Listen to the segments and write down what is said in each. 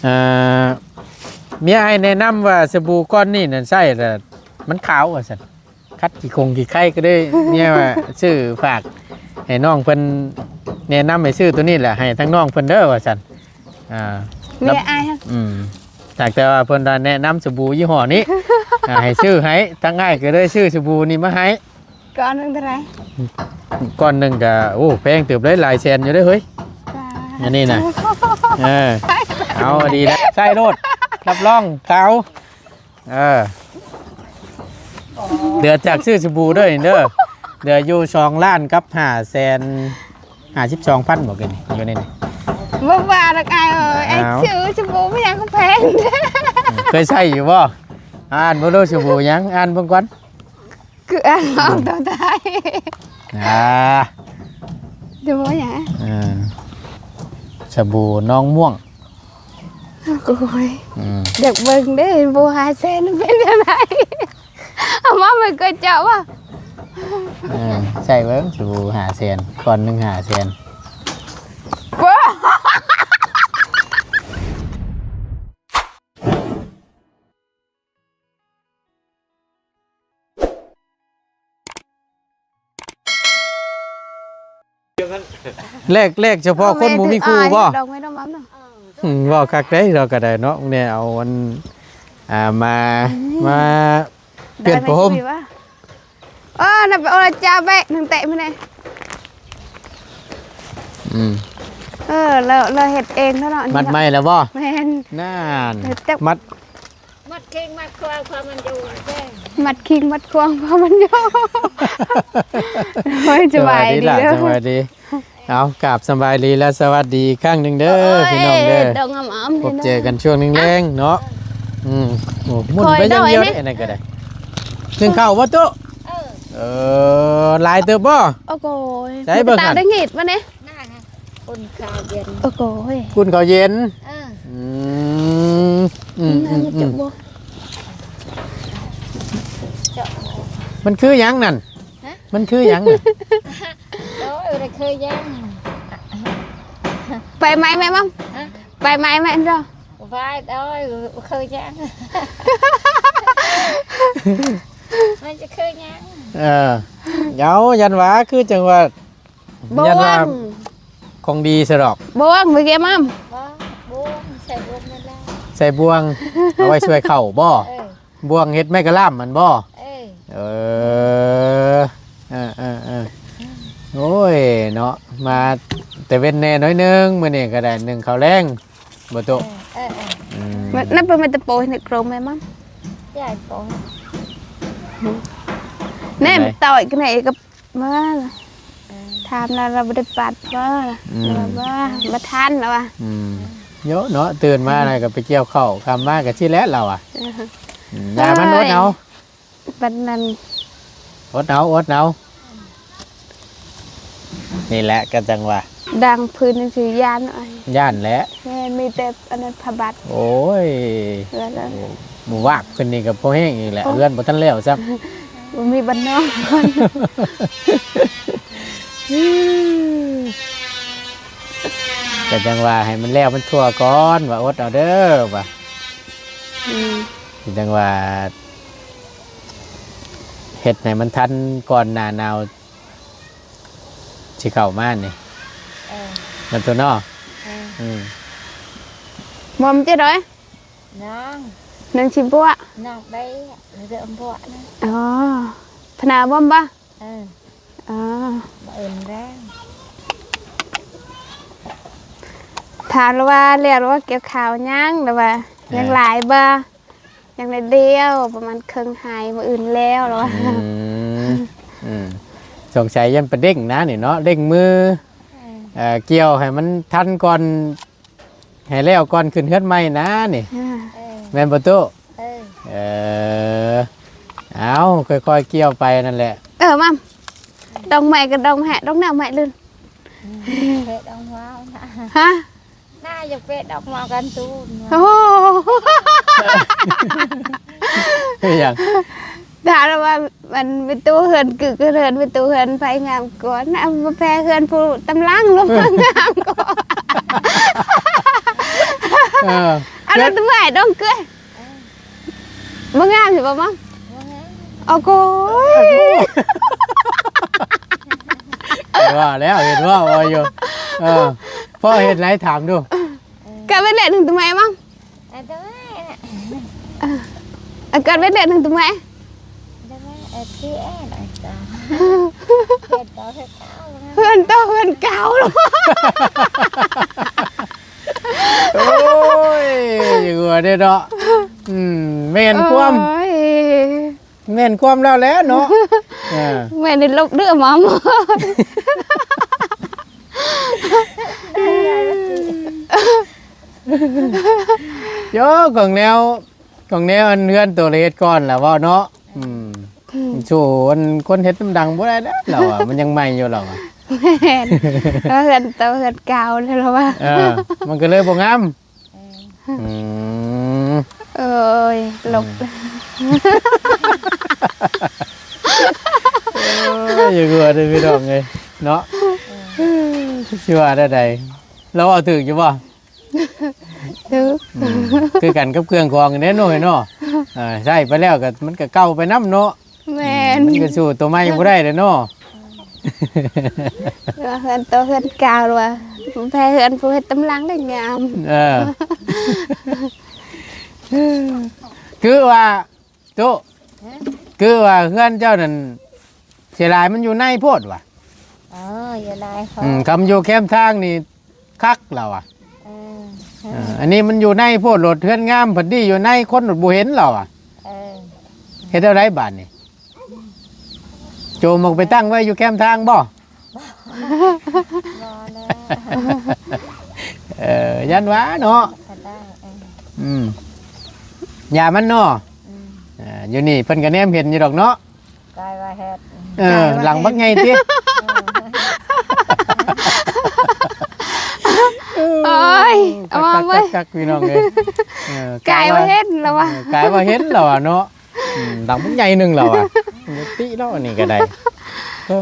ເອີ ເມຍອ້າຍແນະນຳວ່າສະບູກ້ອນນີ້ນັ້ນໃຊ້ແລ້ວມັນຂາວວ່າຊັ້ນ ຂັດຂີ້ຄົງຂີ້ໄຄກໍເລີຍ ເມຍວ່າຊື້ຝາກໃຫ້ນ້ອງເພິ່ນ ແນະນຳໃຫ້ຊື້ໂຕນີ້ແຫຼະ ໃຫ້ທາງນ້ອງເພິ່ນເດີວ່າຊັ້ນ. ອ່າ ເມຍອ້າຍ ອືມ ຫາກແຕ່ວ່າເພິ່ນວ່າແນະນຳສະບູຍີ່ຫໍ້ນີ້ ອ່າ ໃຫ້ຊື້ໃຫ້ ທາງອ້າຍກໍເລີຍຊື້ສະບູນີ້ມາໃຫ້. ກ້ອນໜຶ່ງເທົ່າໃດ? ກ້ອນໜຶ່ງກໍ ໂອ້ ແພງເຕີບເລີຍ ຫຼາຍແສນຢູ່ເດ້ເຮີ້ຍ ອັນນີ້ນະ. ເອີ ເອົາດີແລ້ວ ໃຊ້ໂລດ ຮັບຮອງຂາວ. ເອີ ເຫຼືອຈາກຊື້ສະບູເດີນີ້ເດີ ເຫຼືອຢູ່ສອງລ້ານກັບຫ້າແສນຫ້າສິບສອງພັນບໍ່ ເກີນນີ້ ຢູ່ໃນນີ້. ບໍ່ວ່າດອກອ້າຍເອີຍ ອ້າຍ ອ້າວ ຊື້ສະບູມັນຫຍັງກໍແພງ. ເຄີຍໃຊ້ຢູ່ບໍ່? ອ່ານເບິ່ງດູ ສະບູຫຍັງ? ອ່ານເບິ່ງກ່ອນ. ຄືອ່ານອອກຕົວໄທ ອ່າ ສະບູຫຍັງ? ເອີ ສະບູໜອງມ່ວງ. ໂອ້ຍ ອືມ ຢາກເບິ່ງເດ້ ສະບູຫ້າແສນເປັນຈັ່ງໃດ? ເອົາມາເບິ່ງກ່ອນເຈົ້າວ່າ ເອີ ໃຊ້ເບິ່ງ ສະບູຫ້າແສນ ກ້ອນໜຶ່ງຫ້າແສນ. ແລກ ແລກສະເພາະຄົນບໍ່ມີຄູ່ບໍ່? ອືມ ເວົ້າຄັກເດ້ ລາວກໍໄດ້ເນາະ ແນວເອົາອັນ ອ່າ ມາ ອືມ ມາປ່ຽນຜ້າຫົ່ມ. ເອີ ນັ້ນໄປເອົາລະຈາແບະໜຶ່ງແຕະມາແດ່. ອືມ ເອີ ລາວ ລາວເຮັດເອງເນາະ ມັດໄມ້ແລ້ວບໍ່? ແມ່ນ ນັ້ນ ມັດ ມັດຄີງມັດຄວາງ ເພາະມັນຢູ່ແຈ້ງ ມັດຄີງມັດຄວາງ ເພາະມັນຢູ່. ໂອ້ຍ ສະບາຍດີເດີ ສະບາຍດີ. ເອົາ ກາບສະບາຍດີ ແລະ ສະຫວັດດີອີກຄັ້ງໜຶ່ງເດີ ໂອ້ຍ ພີ່ນ້ອງເດີ ດົງອຳໆ ພົບເຈີກັນຊ່ວງແລງໆເນາະ. ອືມ ໂອ້ ໝຸນໄປຢ່າງດຽວເດ້ ອັນນັ້ນກໍໄດ້. ໜຶ້ງເຂົ້າບໍ່ຕຸ? ເອີ ເອີ ຫຼາຍເຕີບບໍ່? ໂອ້ໂກຍ ໃສ່ເບິ່ງຫັ້ນ ຕາໄດ້ງີດມາເດ້. ອຸ່ນເຂົ້າເຢັນ ໂອ້ໂກຍ ອຸ່ນເຂົ້າເຢັນ. ເອີ ອືມ ອືມ ອືມ ອືມ ມັນຄືຫຍັງນັ້ນ? ຮະ? ມັນຄືຫຍັງ? ໂອ້ຍ ບໍ່ໄດ້ຄືຫຍັງ. ໄຟໄໝ້ແມ່ມັມ? ຮະ? ໄຟໄໝ້ແມ່ເນາະ? ໄຟ ໂອ້ຍ ບໍ່ຄືຫຍັງ. ມັນຈະຄືຫຍັງ? ເອີ ເອົາ ຢ້ານວ່າ ຄືຈັ່ງວ່າ ບໍ່ຫວັງ ຢ້ານວ່າຂອງດີຊະດອກ. ບໍ່ຫວັງ ໄປເກັບມາ. ບໍ່ ບໍ່ ໃສ່ບ່ວງນັ້ນແຫຼະ ໃສ່ບ່ວງ ເອົາໄວ້ຊ່ວຍເຂົ້າບໍ່? ເອີ ບ່ວງເຮັດໄມ້ກະລ່ຳຫັ້ນບໍ່? ເອີ ເອີ ເອີ ເອີ ເອີ ໂອ້ຍເນາະ ມາແຕ່ເວັນແດ່ໜ້ອຍໜຶ່ງ ມື້ນີ້ກໍໄດ້ໜຶ້ງເຂົ້າແລງບໍ່ຕຸ? ເອີ ເອີ ເອີ ອືມ ນັ້ນເປັນແມ່ຕະໂປໃນໂກຣມແມ່ມັນ ໃຫຍ່ໂປ ແນ່ ໄປ ຕໍ່າກັນໃນກັບ ມາ ເອີ ຖາມລາວ ລາວບໍ່ໄດ້ປັດບໍ່? ອືມ ລາວວ່າບໍ່ທັນລາວວ່າ. ອືມ ໂຍເນາະ ຕື່ນມາແລ້ວກໍໄປກ່ຽວເຂົ້າ ຄ່ຳມາກໍຊິແລ້ວລາວວ່າ. ເອີ ອືມ ຢ່າມັນອົດເອົາ ບັດນັ້ນ ອົດເອົາ ອົດເອົາ. ນີ້ແຫຼະກໍຈັ່ງວ່າ ດັງພື້ນຈັ່ງຊີ້ຢ້ານ ຢ້ານແຫຼະ. ແມ່ນ ມີແຕ່ອັນນັ້ນ ຜ້າບັດ. ໂອ້ຍ ເຮືອນ ໂອ້ ວາກຂຶ້ນນີ້ກໍພໍແຮງອີກແຫຼະ. ໂອ້ ເຮືອນບໍ່ທັນແລ້ວຊ້ຳ ບໍ່ມີບ່ອນນອນ. ກໍຈັ່ງວ່າໃຫ້ມັນແລ້ວມັນທົ່ວກ່ອນ ວ່າອົດເອົາເດີວ່າ. ອືມ ກໍຈັ່ງວ່າເຮັດໃຫ້ມັນທັນກ່ອນໜ້າໜາວ ຊິເຂົ້າມານີ້. ເອີ ນຳຕົວເນາະ. ເອີ ອືມ ໝອມເຈົ້າດອຍ ນ້ອງ ນາງຊິບົວ ນ້ອງໄດ້ເລື່ອງບົວນະ. ອໍ ພະນາບົວບໍ່? ເອີ ອໍ ມື້ອື່ນແລງ ຖາມລາວວ່າແລ້ວ ລາວວ່າກ່ຽວຂ້າວຍັງ ລາວວ່າ ເອີ ຍັງຫຼາຍບໍ່? ຍັງໜ້ອຍດຽວ ປະມານເຄິ່ງໄຮ່ ມື້ອື່ນແລ້ວລະວ່າ. ອືມ ອືມ ສົງໄສຢ້ານປະເດັງນະນີ້ເນາະ ເລັ່ງມື ເອີ ເອີ ກ່ຽວໃຫ້ມັນທັນກ່ອນ ໃຫ້ແລ້ວກ່ອນຂຶ້ນເຮືອນໃໝ່ນະນີ້. ເອີ ແມ່ນບໍ່ຕູ້? ເອີ ເອີ ເອົາ ຄ່ອຍໆກ່ຽວໄປນັ້ນແຫຼະ. ເອີ ມາ ດອກໄມ້ກໍດອກແຮະ ດອກແນວໄມ້ລື່ນ ເອີ ດອກມາ ຮະ? ໜ້າຢາກເປະດອກມາກັນຕູນ. ໂອ້ ເປັນຫຍັງ? ຖາມລາວວ່າ ມັນໄປຕູ້ເຮືອນກຶກ ເຮືອນໄປຕູ້ເຮືອນໃຜງາມກວ່ານະ? ບໍ່ແພ້ເຮືອນຜູ້ຕຳຫຼັງ ລົງມາງາມກວ່າ. ເອີ ອັນນັ້ນຕົວໃໝ່ດອງເກີຍ ບໍ່ງາມຢູ່ບໍ່ມັງ? ບໍ່ງາມ. ໂອ້ໂກຍ ວ່າແລ້ວ ເຫັນວ່າ ວ່າຢູ່ ເອີ ພໍ່ເຮັດໄລຖາມດູ. ກະເວັນເລດໜຶ່ງຕົວໃໝ່ມັງ? ອັນຕົວໃໝ່ນະ ອາກາດເວັນເລດໜຶ່ງຕົວໃໝ່? ຕົວໃໝ່ ເອີ ທີ່ແອນ ອັນຕາ ເຮືອນໂຕເຮືອນເກົ່າ ເຮືອນໂຕເຮືອນເກົ່າ. ໂອ້ຍ ຢ່າຫົວເດ້ເນາະ. ອືມ ແມ່ນຄວາມ ໂອ້ຍ ແມ່ນຄວາມລາວແຫຼະເນາະ. ເອີ ແມ່ນໄດ້ລົບເດີມາໝົດ. ໂຍ ຂອງແນວ ຂອງແນວອັນເຮືອນໂຕລະເຮັດກ່ອນລະເວົ້າເນາະ. ອືມ ອືມ ສູ້ອັນຄົນເຮັດນຳດັງບໍ່ໄດ້ແລ້ວລາວວ່າ ມັນຍັງໃໝ່ຢູ່ລາວວ່າ. ແມ່ນ ເຮືອນໂຕເຮືອນເກົ່າແລ້ວລາວວ່າ. ເອີ ມັນກໍເລີຍບໍ່ງາມ. ເອີ ອືມ ໂອ້ຍ ອືມ ລົກ ໂອ້ຍ ຢ່າຫົວເດີພີ່ນ້ອງເອີຍເນາະ. ເອີ ຊິວ່າແນວໃດ ລາວເວົ້າຖືກຢູ່ບໍ່? ຖືກ ອືມ ຄືກັນກັບເຄື່ອງຂອງເດ້ເນາະ ເນາະ. ເອີ ໃຊ້ໄປແລ້ວກໍ ມັນກໍເກົ່າໄປນຳເນາະ. ແມ່ນ ອືມ ມັນກໍສູ້ຕົວໃໝ່ບໍ່ໄດ້ແລ້ວເນາະ. ເຮືອນໂຕເຮືອນເກົ່າວ່າ ແພ້ເຮືອນຜູ້ເຮັດຕຳຫຼັງໄດ້ງາມ. ເອີ ຄືວ່າ ໂຕ ຮະ ຄືວ່າເຮືອນເຈົ້ານັ້ນ ເສຍດາຍມັນຢູ່ໃນໂພດວ່າ. ເອີ ຢູ່ໃນໂພດ. ອືມ ຄຳຢູ່ແຄມທາງນີ້ຄັກລາວວ່າ. ເອີ ເອີ ອັນນີ້ມັນຢູ່ໃນໂພດ ໂລດເຮືອນງາມ ພັດດີຢູ່ໃນ ຄົນໂລດບໍ່ເຫັນລາວວ່າ. ເອີ ເຮັດແນວໃດບາດນີ້? ໂຈມອອກໄປຕັ້ງໄວ້ຢູ່ແຄມທາງບໍ່? ບໍ່ແລ້ວ ເອີ ຢ້ານວ່າເນາະ. ກໍໄດ້ ເອີ ອືມ ຢ່າມັນເນາະ. ອືມ ເອີ ຢູ່ນີ້ເພິ່ນກໍແນມເຫັນຢູ່ດອກເນາະ. ກາຍວ່າເຮັດ ເອີ ກາຍວ່າເຮັດ ຫຼັງບັກໃຫຍ່ຕິ. ເອີ ໂອ້ຍ ເອົາມາເບິ່ງ ຄັກໆໆ ພີ່ນ້ອງເອີຍ. ເອີ ກາຍວ່າເຫັນລະວ່າ ເອີ ກາຍວ່າເຫັນລະວ່າເນາະ. ອືມ ຫຼັງບັກໃຫຍ່ໜຶ່ງລະວ່າ ບໍ່ຕິເນາະ ອັນນີ້ກໍໄດ້. ເອີ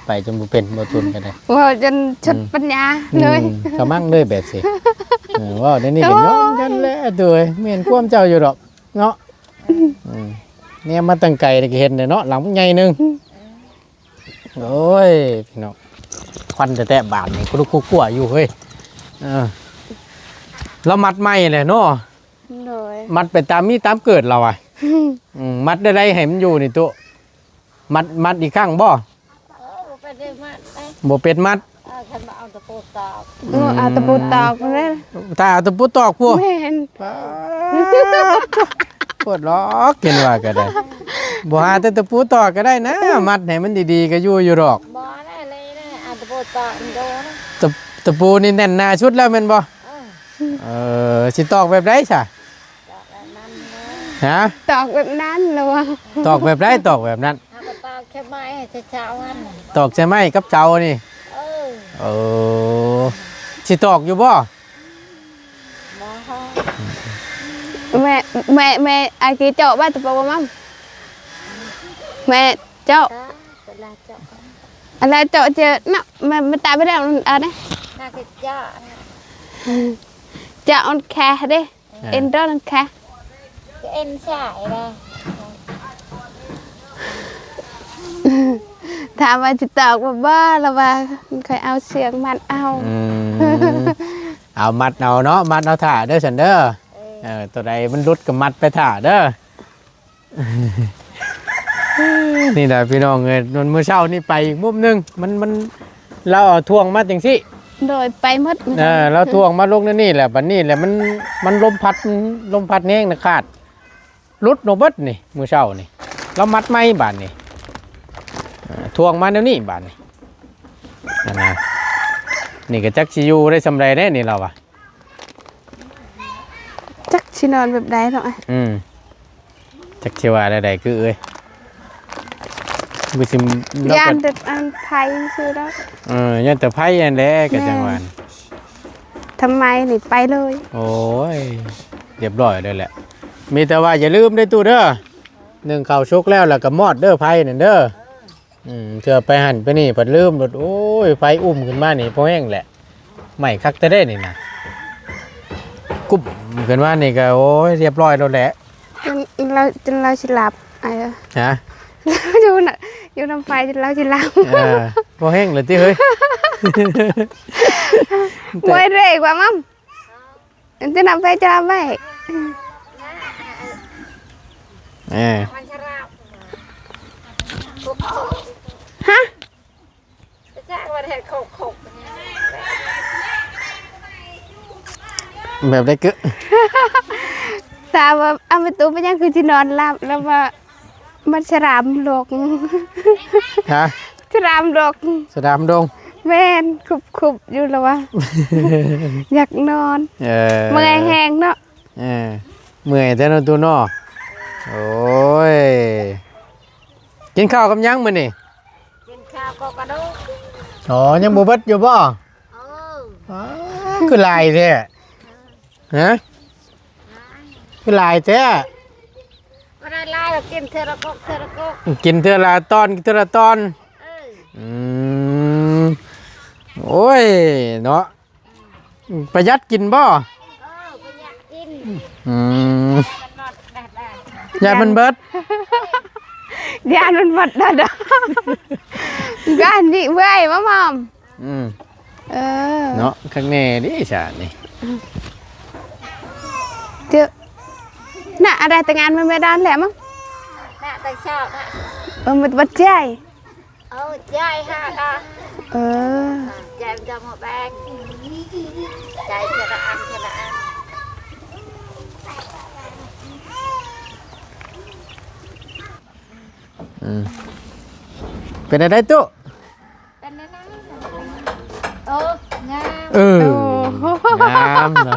ໄປຈົນບໍ່ເປັນ ບໍ່ທຸນກໍໄດ້ ເວົ້າຈົນຊຸດ ອືມ ປັນຍາເລີຍ. ອືມ ກະມັງເລີຍແບບຊີ້. ເອີ ເວົ້າແນວນີ້ກໍຍອມກັນແຫຼະ ໂອ້ຍ ໂດຍ ແມ່ນຄວາມເຈົ້າຢູ່ດອກເນາະ. ອືມ ອືມ ແນມມາຕັ້ງໄກກໍເຫັນແຫຼະເນາະ ຫຼັງບັກໃຫຍ່ໜຶ່ງ. ອືມ ໂອ້ຍ ພີ່ນ້ອງ ຄວັນແທ້ໆ ບາດນີ້ ກຸລຸກກຸກົວຢູ່ເຮີ້ຍ. ເອີ ລາວມັດໃໝ່ແຫຼະເນາະ. ໂດຍ ມັດໄປຕາມມີຕາມເກີດລາວອະ. ອືມ ອືມ ມັດໄດ້ໃດໃຫ້ມັນຢູ່ນີ້ຕຸ ມັດ ມັດອີກຄັ້ງບໍ່? ເອີ ບໍ່ເປັນໄດ້ມັດເດ້ ບໍ່ເປັນມັດ. ເອີ ຄັນວ່າເອົາຕະປູຕອກ ອືມ ເອົາຕະປູຕອກເລີຍ ຖ້າເອົາຕະປູຕອກພຸ້ນ. ແມ່ນ ປາດ ໂພດຫຼອກ ເຫັນວ່າກໍໄດ້ ບໍ່ຫາແຕ່ຕະປູຕອກກໍໄດ້ນະ ມັດໃຫ້ມັນດີໆ ກໍຢູ່ຢູ່ດອກ. ບໍ່ໄດ້ເລີຍນະ ເອົາຕະປູຕອກໂດນ ຕະ ຕະປູນີ້ແໜ້ນໜາສຸດແລ້ວແມ່ນບໍ່? ເອີ ເອີ ຊິຕອກແບບໃດຊະ? ຕອກແບບນັ້ນເລີຍ ຮະ? ຕອກແບບນັ້ນລະວ່າ. ຕອກແບບໃດ? ຕອກແບບນັ້ນ ເຮົາກໍຕອກໃສ່ໄມ້ໃສ່ເສົາຫັ້ນ ຕອກໃສ່ໄມ້ກັບເສົານີ້. ເອີ ເອີ ຊິຕອກຢູ່ບໍ່? ບໍ່ ແມ່ ແມ່ ແມ່ ອາກີເຈາະບາດຕະປູມັນ ແມ່ເຈາະ ເວລາເຈາະ ອັນລະເຈາະເຈີນະ ແມ່ ແມ່ຕາໄປແລ້ວ ອັນນີ້ ໜ້າຈະເຈາະ ເຈາະອັນແຄເດ້. ອ່າ ເອັນດອນແຄ ເອັນສາຍລະ ຖາມວ່າຊິຕອກບໍ່ ບໍ່ລະວ່າ ຂ້ອຍເອົາເຊືອກມັດເອົາ. ອືມ ເອົາມັດເອົາເນາະ ມັດເອົາຖ້າເດີຊັ້ນເດີ. ເອີ ເອີ ໂຕໃດມັນຫຼຸດກໍມັດໄປຖ້າເດີ. ນີ້ແຫຼະພີ່ນ້ອງເອີຍ ມື້ເຊົ້ານີ້ໄປອີກມຸມໜຶ່ງ ມັນ ມັນ ລາວເອົາຖ່ວງມາຈັ່ງຊີ້. ໂດຍ ໄປໝົດ. ເອີ ລາວຖ່ວງມາລົງໃນນີ້ແຫຼະ ບັດນີ້ແຫຼະ ມັນ ມັນລົມພັດ ລົມພັດແຮງນະ ຂາດ ຫຼຸດອອກເບິດນີ້ ມື້ເຊົ້ານີ້ ລາວມັດໃໝ່ບາດນີ້. ເອີ ຖ່ວງມາແນວນີ້ບາດນີ້ ອັນນະ ນີ້ກໍຈັກຊິຢູ່ໄດ້ສ່ຳໃດແດ່ນີ້ລາວວ່າ. ຈັກຊິນອນແບບໃດເນາະ. ອືມ ຈັກຊິວ່າແນວໃດຄືເອີຍ ຄືຊິ ຢ້ານແຕ່ອັນໄພຊື່ດອກ. ເອີ ຢ້ານແຕ່ໄພຫັ້ນແຫຼະ ກໍຈັ່ງວ່າ ແມ່ນ ທຳໄມນີ້ໄປເລີຍ. ໂອ້ຍ ຮຽບຮ້ອຍເລີຍແຫຼະ ມີແຕ່ວ່າຢ່າລືມເດີຕູ້ເດີ ໜຶ້ງເຂົ້າສຸກແລ້ວ ແລ້ວກໍມອດເດີ ໄຟນັ້ນເດີ. ອືມ ເທື່ອໄປຫັ້ນໄປນີ້ພັດລືມໂລດ ໂອ້ຍ ໄຟອຸ້ມຂຶ້ນມານີ້ພໍແຮງແຫຼະ ໄໝ້ຄັກແທ້ເດ້ນີ້ນະ. ກຸ້ມຂຶ້ນມານີ້ກໍ ໂອ້ຍ ຮຽບຮ້ອຍໂລດແຫຼະ ຈົນລາວ ຈົນລາວຊິຫຼັບ ອ້າຍເອີຍ ຮະ? ຢູ່ນະ ຢູ່ນຳໄຟຈົນລາວຊິຫຼັບ ເອີ ບໍ່ແຮງເລີຍຕິເຮີ້ຍ ເມື່ອຍເດ້ກວ່າມັມ ຈະນຳໄປ ຈະນຳໄປ ເອີ ຮະ? ແບບໃດກຶ? ຖາມວ່າ ອາ ປະຕູເປັນຫຍັງຄືຊິນອນຫຼັບ ແລ້ວວ່າ ມັນສະຫຼາມດົກ ຮະ? ສະຫຼາມດົກ ສະຫຼາມດົງ ແມ່ນ ຄຸບໆຢູ່ລະວ່າ ຢາກນອນ ເອີ ເມື່ອຍແຮງເນາະ ເອີ ເມື່ອຍແທ້ເນາະຕູ້ເນາະ ໂອ້ຍ ກິນເຂົ້າກັບຫຍັງມື້ນີ້? ກິນເຂົ້າກໍກະດູກ ອໍ ຍັງບໍ່ເບິດຢູ່ບໍ່? ເອີ ອ້າ ຄືຫຼາຍແທ້? ຮະ? ຄືຫຼາຍແທ້? ບໍ່ໄດ້ຫຼາຍ ກິນເທື່ອລະກົກ ເທື່ອລະກົກ ກິນເທື່ອລະຕອນ ກິນເທື່ອລະຕອນ ເອີ ອືມ ໂອ້ຍ ເນາະ ປະຢັດກິນບໍ່? ເອີ ປະຢັດກິນ ອືມ ຢ້ານມັນເບິດ ຢ້ານມັນເບິດດອກ ຢ້ານນີ້ເມື່ອຍ ມາໝອມ ອືມ ເອີ ເນາະ ຄັກແນ່ເດ້ຊະນີ້ ເຈົ້າ ນະ ອາໄດ້ແຕ່ງານມັນບໍ່ໄດ້ແລ້ວມັງ ນະ ແຕ່ເຊົ້ານະ ເອີ ມັນບໍ່ໃຈ ເອົາ ໃຈຫາກະ ເອີ ໃຈມັນຈະມາແບ່ງ ໃຈເທື່ອລະອັນ ເທື່ອລະອັນ ອືມ ເປັນແນວໃດຕູ້? ເປັນແນວໃດ? ໂອ້ ງາມ ເອີ ໂອ້ ງາມນະ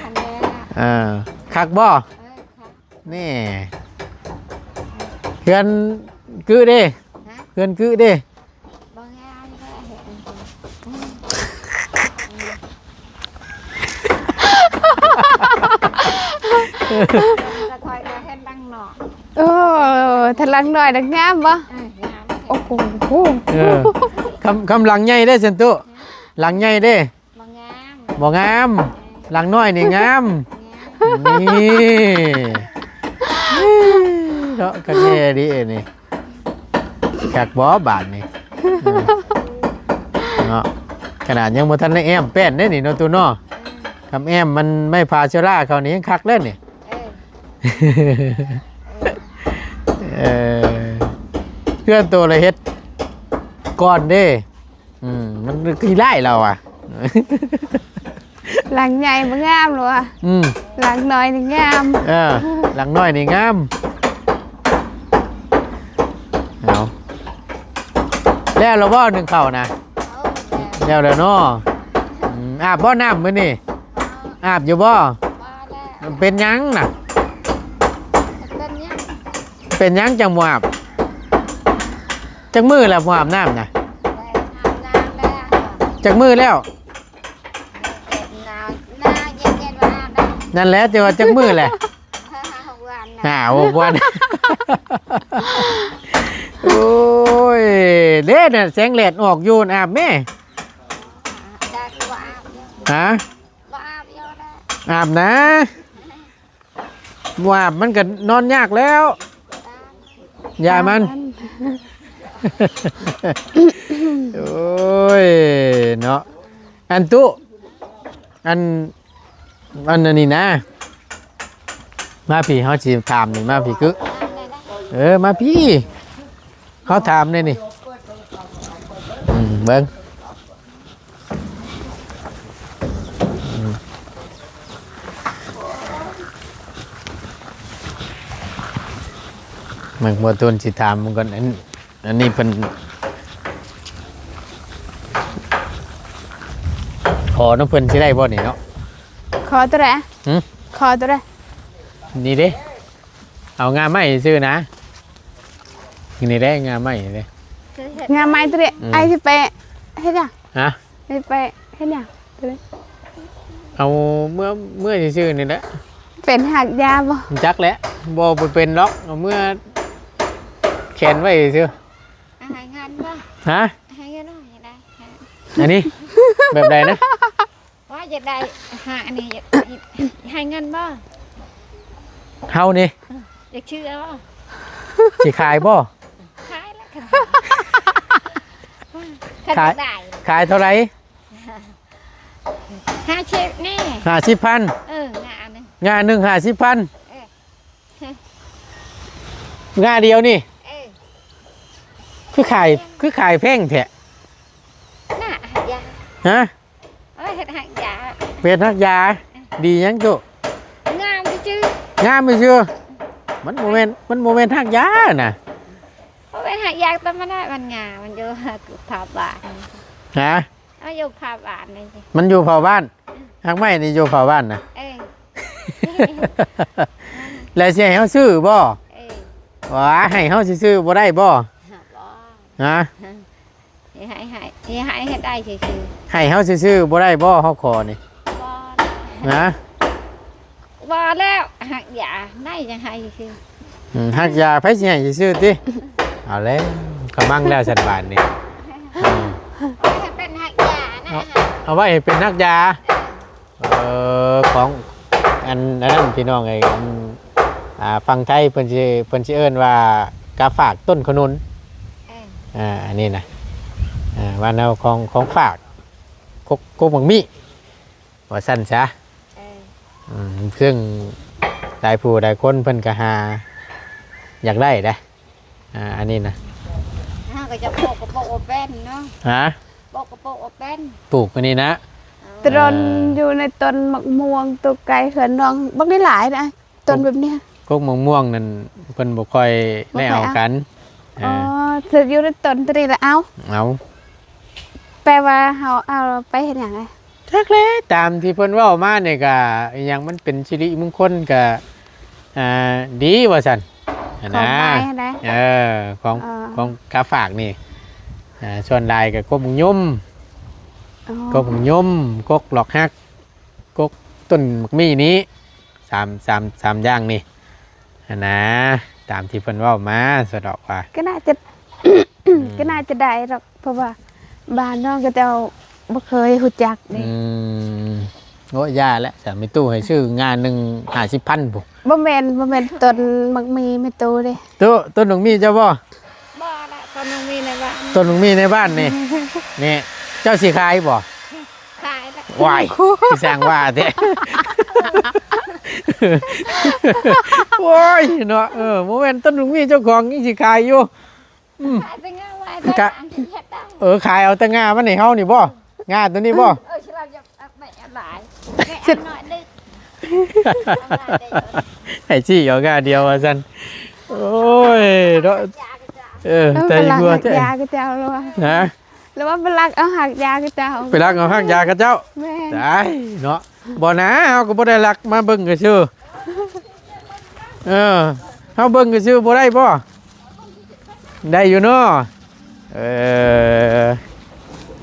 ອັນນີ້ ອ່າ ຄັກບໍ່? ເອີ ຄັກ ນີ້ ເຮືອນກຶເດ້? ຮະ? ເຮືອນກຶເດ້? ບໍ່ງາມເລີຍ ແຕ່ຂ້ອຍກໍເຫັນຫຼັງນ້ອຍ ໂອ້ ຖ້າຫຼັງນ້ອຍນະງາມບໍ່? ເອີ ງາມ ໂອ້ໂຫ ເອີ ຄຳ ຄຳຫຼັງໃຫຍ່ເດ້ຊັ້ນຕຸ ຫຼັງໃຫຍ່ເດ້ ບໍ່ງາມ ບໍ່ງາມ ຫຼັງນ້ອຍນີ້ງາມ ງາມ ນີ້ ເນາະ ຄັກແນ່ເດນີ້ ຄັກບໍ່ບາດນີ້ ເອີ ເນາະ ຂະໜາດຍັງບໍ່ທັນໄດ້ແອ້ມແປ້ນເດ້ນີ້ເນາະ ຕູ້ເນາະ ເອີ ຄຳແອ້ມມັນໄມ້ພາເຊື້ອລາເຂົານີ້ຍັງຄັກເລີຍນີ້ ເອີ ເອີ ເພື່ອນໂຕລະເຮັດກ່ອນເດ້ ອືມ ມັນຄືຫຼາຍລາວອະ ຫຼັງໃຫຍ່ບໍ່ງາມລາວອະ ອືມ ຫຼັງນ້ອຍນີ້ງາມ ເອີ ຫຼັງນ້ອຍນີ້ງາມ ເອົາ ແລ້ວລະບໍ່ ໜຶ້ງເຂົ້ານະ ເອົາ ແລ້ວ ແລ້ວແລ້ວເນາະ ອືມ ອາບບໍ່ນ້ຳມື້ນີ້ ອາບຢູ່ບໍ່ ບໍ່ແລ້ວ ເປັນຫຍັງນະ ເປັນຫຍັງ ເປັນຫຍັງຈັ່ງບໍ່ອາບ? ຈັກມື້ແລ້ວບໍ່ອາບນ້ຳນະ? ໄດ້ອາບນ້ຳແລ້ວ ຈັກມື້ແລ້ວ? ເປັນໜາວ ໜາວເຢັນໆ ບໍ່ອາບໄດ້ ນັ້ນແຫຼະ ແຕ່ວ່າຈັກມື້ແຫຼະ? ຫ້າຫົກວັນນະ ຫ້າຫົກວັນ ໂອ້ຍ ເດ້ນະ ແສງແດດອອກຢູ່ ອາບແມ້ ໄດ້ ບໍ່ອາບຢູ່ ຮະ? ບໍ່ອາບຢູ່ແລ້ວ ອາບນະ. ບໍ່ອາບມັນກໍນອນຍາກແລ້ວ ຢ່າມັນ ໂອ້ຍເນາະ ອັນຕຸ ອັນ ອັນ ອັນນີ້ນະ ມາພີ້ ເຮົາຊິຖາມນີ້ ມາພີ້ກຶ ເອີ ມາພີ້ ເຮົາຖາມແດ່ນີ້ ອືມ ເບິ່ງ ເບິ່ງ ບໍ່ ຕູນຊິຖາມເບິ່ງກ່ອນ ອັນ ອັນນີ້ເພິ່ນ ຂໍນຳເພິ່ນຊິໄດ້ບໍ່ນີ້ເນາະ? ຂໍໂຕໃດ? ຫື? ຂໍໂຕໃດ? ນີ້ເດ້. ເອົາງ່າໄມ້ຊື່ນະ ນີ້ແຫຼະງ່າໄມ້ນີ້ເດ້ ງ່າໄມ້ຕົວນີ້ ອືມ ອ້າຍຊິໄປເຮັດຫຍັງ? ຮະ? ຊິໄປເຮັດຫຍັງຕົວນີ້? ເອົາເມືອ ເມືອຊື່ໆນີ້ແຫຼະ ເປັນຮາກຢາບໍ່? ຈັກແຫຼະ ບໍ່ ບໍ່ເປັນດອກ ເອົາເມືອແຂວນໄວ້ຊື່ ໃຫ້ເງິນບໍ່? ຮະ? ໃຫ້ເງິນໜ້ອຍໄດ້ ອັນນີ້ແບບໃດນະ? ຢາກໄດ້ຫ້າອັນນີ້ ຢາກ ໃຫ້ເງິນບໍ່? ເຮົານີ້ ຢາກຊື້ບໍ່? ຊິຂາຍບໍ່? ຂາຍແລ້ວ ຄັນ ຄັນຢາກໄດ້ ຂາຍເທົ່າໃດ? ຫ້າສິບນີ້ ຫ້າສິບພັນ ເອີ ງາໜຶ່ງ ງາໜຶ່ງຫ້າສິບພັນ ເອີ ງາດຽວນີ້ ເອີ ຄືຂາຍ ຄືຂາຍແພງແທ້? ນະ ຢາ ຮະ? ເອົາໄວ້ເຮັດຮາກຢາ ເຮັດຮາກຢາ ເອີ ດີຫຍັງຕຸ? ງາມຊື່ໆ ງາມຊື່ໆ ມັນບໍ່ແມ່ນ ມັນບໍ່ແມ່ນຮາກຢານະ ບໍ່ແມ່ນຮາກຢາ ແຕ່ມັນໄດ້ ມັນງາມ ມັນຢູ່ພາບບ້ານ ຮະ? ເອົາຢູ່ພາບບ້ານນີ້ ມັນຢູ່ພາບບ້ານ ຮາກໄມ້ນີ້ຢູ່ພາບບ້ານນະ ເອີ ແລ້ວຊິໃຫ້ເຮົາຊື້ບໍ່? ເອີ ວ່າໃຫ້ເຮົາຊື່ໆບໍ່ໄດ້ບໍ່? ບໍ່ ຮະ? ຊິໃຫ້ ໃຫ້ ຊິໃຫ້ເຮັດໄດ້ຊື່ໆ ໃຫ້ເຮົາຊື່ໆບໍ່ໄດ້ບໍ່? ເຮົາຂໍນີ້ ບໍ່ ຮະ? ບໍ່ແລ້ວ ຮາກຢາໄດ້ຈັ່ງໃຫ້ຊື່ໆ ອືມ ຮາກຢາໃຜຊິໃຫ້ຊື່ໆຕິ? ເອົາແລ້ວ ຂະມັງແລ້ວສັນບາດນີ້ ອືມ ເອົາໄວ້ໃຫ້ເປັນຮາກຢານະ ເອົາ ເອົາໄວ້ໃຫ້ເປັນຮາກຢາ ເອີ ຂອງ ອັນ ອັນນັ້ນພີ່ນ້ອງເອີຍ ອັນ ອ່າ ຝັ່ງໄທເພິ່ນຊິ ເພິ່ນຊິເອີ້ນວ່າກາຝາກຕົ້ນຂະໜູນ ເອີ ອ່າ ອັນນີ້ນະ ອ່າ ບ້ານເຮົາຂອງ ຂອງຝາກ ກົກ ກົກໝາກມີ້ ວ່າຊັ້ນຊະ ເອີ ອືມ ເຊິ່ງຫຼາຍຜູ້ຫຼາຍຄົນເພິ່ນກໍຫາຢາກໄດ້ເດ້ ອ່າ ອັນນີ້ນະ ເຮົາກໍຈະປູກກໍປູກບໍ່ເປັນເນາະ ຮະ? ປູກກໍປູກບໍ່ເປັນ ປູກອັນນີ້ນະ ເອີ ຕະດອນ ເອີ ຢູ່ໃນຕົ້ນໝາກມ່ວງ ໂຕໄກເຮືອນນ້ອງບັກໄດ້ຫຼາຍນະ ຕົ້ນແບບເນີ້ຍ ກົກໝາກມ່ວງນັ້ນເພິ່ນບໍ່ຄ່ອຍໄດ້ເອົາກັນ ບໍ່ຄ່ອຍເອົາ ອໍ ເອີ ຖືກຢູ່ໃນຕົ້ນຕົວນີ້ລະເອົາ ເອົາ ແປວ່າເຮົາເອົາໄປເຮັດຫຍັງ? ຈັກແຫຼະ ຕາມທີ່ເພິ່ນເວົ້າມານີ້ກະ ອີຫຍັງມັນເປັນສິລິມຸງຄົນກະ ອ່າ ດີວ່າຊັ້ນ ຫັ້ນນະ ຂອງໄມ້ຫັ້ນນະ ເອີ ຂອງ ເອີ ຂອງກາຝາກນີ້ ອ່າ ສ່ວນຫຼາຍກະກົກໝາກຍົມ ອໍ ກົກໝາກຍົມ ກົກດອກຮັກ ກົກຕົ້ນໝາກມີ້ນີ້ ສາມ ສາມ ສາມຢ່າງນີ້ ຫັ້ນນະ ຕາມທີ່ເພິ່ນເວົ້າມາສະດອກວ່າ ກໍໜ້າຈະ ອືມ ກໍໜ້າຈະໄດ້ດອກ ເພາະວ່າບ້ານນ້ອງເຂົາເຈົ້າບໍ່ເຄີຍຮູ້ຈັກເດ້ ອືມ ໂອ້ ຢ່າແຫຼະ ສາມີຕູ້ໃຫ້ຊື້ງາໜຶ່ງຫ້າສິບພັນພຸ້ນ ບໍ່ແມ່ນ ບໍ່ແມ່ນຕົ້ນໝາກມີ້ແມ່ຕູ້ເດ້ ໂຕ ຕົ້ນໝາກມີ້ເຈົ້າບໍ່? ບໍ່ລະ ຕົ້ນໝາກມີ້ໃນບ້ານ ຕົ້ນໝາກມີ້ໃນບ້ານນີ້ ນີ້ ເຈົ້າຊິຂາຍບໍ່? ຂາຍລະ ວ້າຍ ຄືຊ່າງວ່າແທ້ ໂອ້ຍເນາະ ເອີ ບໍ່ແມ່ນຕົ້ນໝາກມີ້ເຈົ້າຂອງຍັງຊິຂາຍຢູ່ ອືມ ຂາຍແຕ່ງາໄວ້ ກະ ເອີ ຂາຍເອົາແຕ່ງາມັນໃຫ້ເຮົານີ້ບໍ່? ງາຕົວນີ້ບໍ່? ເອີ ຊິລາວຢາກເອົາໄປເອົາຫຼາຍ ໄປເອົາໜ້ອຍໜຶ່ງ ໃຫ້ຊີ້ເອົາງາດຽວວ່າຊັ້ນ ໂອ້ຍເນາະ ເອີ ເອີ ແຕ່ຢູ່ແທ້ ຢາກະເຈົ້າລະວ່າ ຮະ? ຫຼືວ່າໄປລັກເອົາຮາກຢາເຂົາເຈົ້າ ໄປລັກເອົາຮາກຢາເຂົາເຈົ້າ ແມ່ນ ຕາຍເນາະ ບໍ່ນາ ເຮົາກໍບໍ່ໄດ້ລັກ ມາເບິ່ງຊື່ໆ ເອີ ເຮົາເບິ່ງຊື່ໆ ບໍ່ໄດ້ບໍ່? ໄດ້ຢູ່ເນາະ ເອີ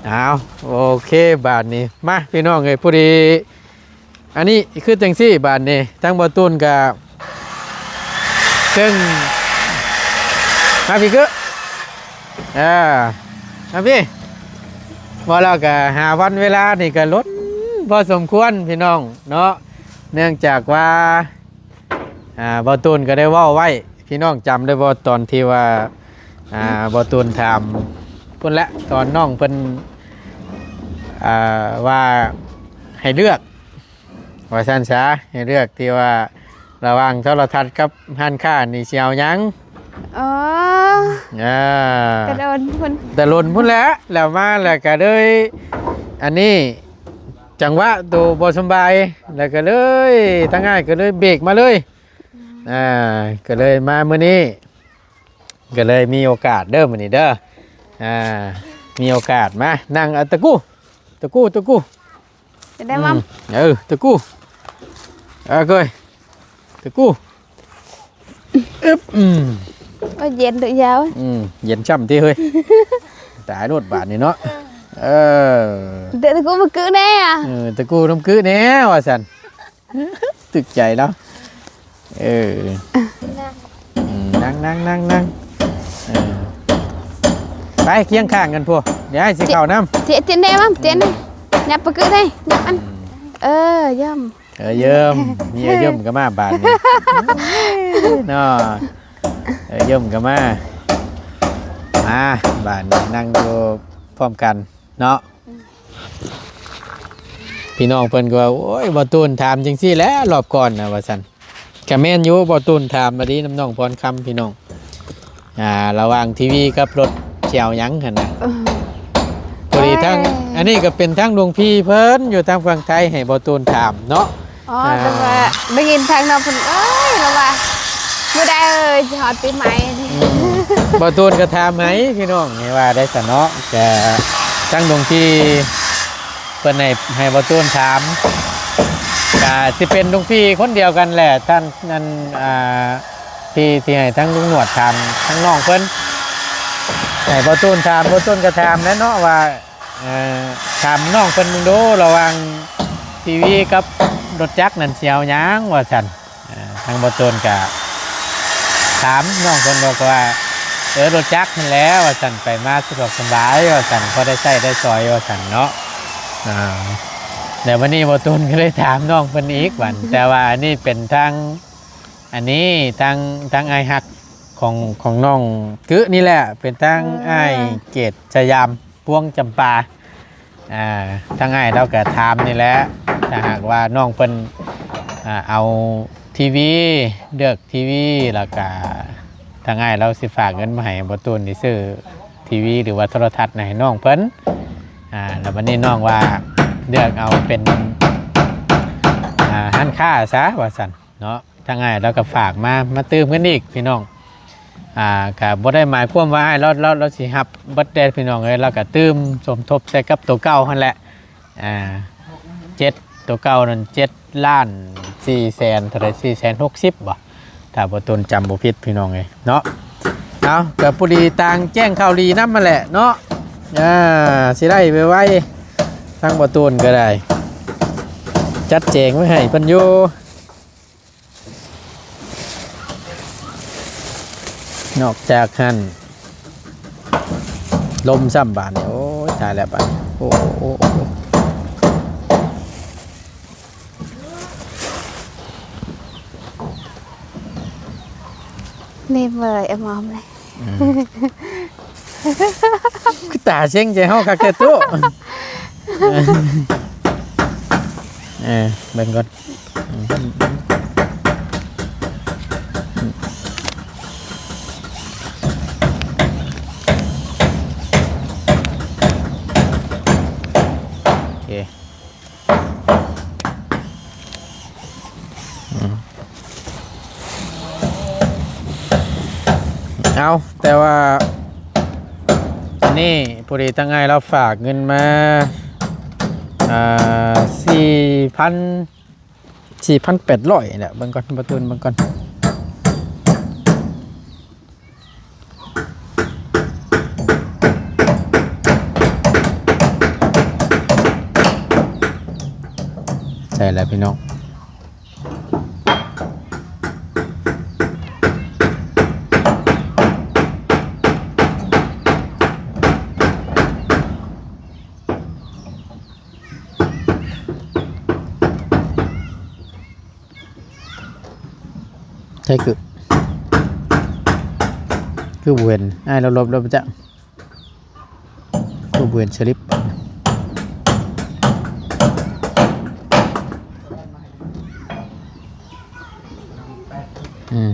ເອົາ ໂອເຄ ບາດນີ້ ມາ ພີ່ນ້ອງເອີຍ ພໍດີ ອັນນີ້ຄືຈັ່ງຊີ້ບາດນີ້ ທາງບໍ່ຕູນກະເຊິ່ງ ມາພີ້ເກີ ເອີ ມາພີ້ ເວົ້າແລ້ວກະຫາວັນເວລານີ້ກະລົ້ນພໍສົມຄວນພີ່ນ້ອງເນາະ ເນື່ອງຈາກວ່າ ອ່າ ບໍ່ຕູນກະໄດ້ເວົ້າໄວ້ ພີ່ນ້ອງຈຳໄດ້ບໍ່ ຕອນທີ່ວ່າ ອ່າ ບໍ່ຕູນຖາມພຸ້ນແຫຼະ ຕອນນ້ອງເພິ່ນ ອ່າ ວ່າໃຫ້ເລືອກ ວ່າຊັ້ນຊະ ໃຫ້ເລືອກທີ່ວ່າລະຫວ່າງໂທລະທັດກັບຮ້ານຄ້ານີ້ຊິເອົາຫຍັງ? ອໍ ອ່າ ແຕ່ດົນພຸ້ນ ແຕ່ດົນພຸ້ນແຫຼະ ແລ້ວມາແລ້ວກະເລີຍ ອັນນີ້ ຈັງຫວະໂຕບໍ່ສຳບາຍ ແລ້ວກະເລີຍ ທາງອ້າຍກະເລີຍເບກມາເລີຍ ອ່າ ກະເລີຍມາມື້ນີ້ ກະເລີຍມີໂອກາດເດີມື້ນີ້ເດີ ອ່າ ມີໂອກາດມານັ່ງ ເອົາ ຕະກູ ຕະກູ ຕະກູ ຈະໄດ້ມາ ອືມ ເອີ ຕະກູ ເອີ ເກີຍ ຕະກູ ອຶບ ອືມ ໂອ້ຍ ເຢັນເດີຍາວ ອືມ ເຢັນຊ້ຳຕິເຮີ້ຍ ຕາຍໂລດບາດນີ້ເນາະ ເອີ ເດີ ຕະກູມາກຶແດ່ ເອີ ຕະກູນຳກຶແດ່ວ່າຊັ້ນ ຖືກໃຈລາວ ເອີ ນັ່ງ ອືມ ນັ່ງ ນັ່ງ ນັ່ງ ນັ່ງ ເອີ ໄປຄຽງຂ້າງກັນພຸ້ນ ດຽວອ້າຍຊິເຂົ້ານຳ ເຈນ ເຈນແດ່ມາ ເຈນ ຫຍັບປະກຶໄດ້ ຫຍັບອັນ ອືມ ເອີ ຢ້ຳ ເອີ ຢ້ຳ ມີເອີ ຢ້ຳກໍມາບາດນີ້ເນາະ. ເອີ ຢ້ຳກໍມາ ມາ ບາດນີ້ນັ່ງຢູ່ພ້ອມກັນເນາະ. ອືມ ພີ່ນ້ອງເພິ່ນກໍວ່າ ໂອ້ຍ ບໍ່ຕູນຖາມຈັ່ງຊີ້ແຫຼະ ລອບກ່ອນນະ ວ່າຊັ້ນ. ກະແມ່ນຢູ່ ບໍ່ຕູນຖາມມາດີນຳນ້ອງພອນຄຳ ພີ່ນ້ອງ ອ່າ ລະຫວ່າງທີວີກັບລົດຊິເອົາຫຍັງຫັ້ນນະ. ເອີ ພໍດີທາງ ໂອ້ຍ ອັນນີ້ກໍເປັນທາງຫຼວງພີ່ເພິ່ນຢູ່ທາງຝັ່ງໄທໃຫ້ບໍ່ຕູນຖາມເນາະ. ອໍ ອ່າ ແຕ່ວ່າໄດ້ຍິນທາງນ້ອງເພິ່ນ ເອີຍ ລາວວ່າມື້ໃດເອີຍຊິຮອດປີໃໝ່ນີ້. ອືມ ບໍ່ຕູນກໍຖາມໃຫ້ພີ່ນ້ອງໃຫ້ວ່າໄດ້ຊັ້ນເນາະ. ກະທາງຫຼວງພີ່ ເພິ່ນໃຫ້ ໃຫ້ບໍ່ຕູນຖາມ ກະຊິເປັນຫຼວງພີ່ຄົນດຽວກັນແຫຼະ ທ່ານ ອັນ ອ່າ ທີ່ ທີ່ໃຫ້ທາງລຸງໜວດຖາມທາງນ້ອງເພິ່ນ ໃຫ້ບໍ່ຕູນຖາມ ບໍ່ຕູນກໍຖາມແຫຼະເນາະວ່າ ເອີ ຖາມນ້ອງເພິ່ນເບິ່ງດູ ລະຫວ່າງທີວີກັບລົດຈັກນັ້ນຊິເອົາຫຍັງວ່າຊັ້ນ. ເອີ ທາງບໍ່ຕູນກະຖາມນ້ອງເພິ່ນບອກວ່າ ເອີ ລົດຈັກຫັ້ນແຫຼະວ່າຊັ້ນ ໄປມາສະດວກສະບາຍວ່າຊັ້ນ ພໍໄດ້ໃຊ້ໄດ້ສອຍວ່າຊັ້ນເນາະ. ອ່າ ແລ້ວວັນນີ້ບໍ່ຕູນກໍເລີຍຖາມນ້ອງເພິ່ນອີກບັດ ແຕ່ວ່າອັນນີ້ເປັນທາງ ອັນນີ້ທາງ ທາງອ້າຍຮັກຂອງ ຂອງນ້ອງກຶນີ້ແຫຼະ ເປັນທາງ ເອີ ອ້າຍເກດສະຫຍາມ ພວງຈຳປາ. ອ່າ ທາງອ້າຍລາວກໍຖາມນີ້ແຫຼະ ຖ້າຫາກວ່ານ້ອງເພິ່ນ ອ່າ ເອົາທີວີ ເລືອກທີວີ ແລ້ວກໍທາງອ້າຍລາວຊິຝາກເງິນມາໃຫ້ບໍ່ຕູນໄດ້ຊື້ທີວີ ຫຼືວ່າໂທລະທັດໃຫ້ນ້ອງເພິ່ນ. ອ່າ ແລ້ວບັດນີ້ນ້ອງວ່າເລືອກເອົາເປັນ ອ່າ ຮ້ານຄ້າຊະວ່າຊັ້ນເນາະ. ທາງອ້າຍລາວກໍຝາກມາ ມາຕື່ມກັນອີກພີ່ນ້ອງ. ອ່າ ກໍບໍ່ໄດ້ໝາຍຄວາມວ່າອ້າຍລາວ ລາວ ລາວຊິຮັບເບິດເດ້ພີ່ນ້ອງເອີຍ ລາວກໍຕື່ມສົມທົບໃສ່ກັບໂຕເກົ່າຫັ້ນແຫຼະ. ອ່າ ເຈັດ ໂຕເກົ່ານັ້ນເຈັດລ້ານສີ່ແສນເທົ່າໃດ ສີ່ແສນຫົກສິບບໍ່ ຖ້າບໍ່ຕົນຈຳບໍ່ຜິດພີ່ນ້ອງເອີຍເນາະ. ເອົາ ກໍພໍດີຕ່າງແຈ້ງຂ່າວດີນຳຫັ້ນແຫຼະເນາະ. ອ່າ ຊິໄດ້ໄວໆ ທາງບໍ່ຕູນກໍໄດ້ຈັດແຈງໄວ້ໃຫ້ເພິ່ນຢູ່. ນອກຈາກຫັ້ນ ລົມຊ້ຳບາດນີ້ ໂອ້ຍ ຕາຍແລ້ວບາດນີ້ ໂອ້ ໂອ້ ໂອ້ ໂອ້ ນີ້ເມີຍ ອາມອມເລີຍ. ອືມ ຄືຕາເສັງໃຈເຮົາຄັກແທ້ຕູ້. ເອີ ເບິ່ງກ່ອນ. ໂອເຄ. ເອົາ ແຕ່ວ່າອັນນີ້ພໍດີທາງອ້າຍລາວຝາກເງິນມາ ອ່າ ສີ່ພັນ ສີ່ພັນແປດຮ້ອຍແຫຼະ. ເບິ່ງກ່ອນ ບໍ່ຕື່ນ ເບິ່ງກ່ອນ. ໃສ່ແລ້ວພີ່ນ້ອງ. ໃສ່ຄື ຄືບໍ່ເຫັນ ອ້າຍລາວລົບແລ້ວປະຈັກ ຄືບໍ່ເຫັນສະລິບ. ອືມ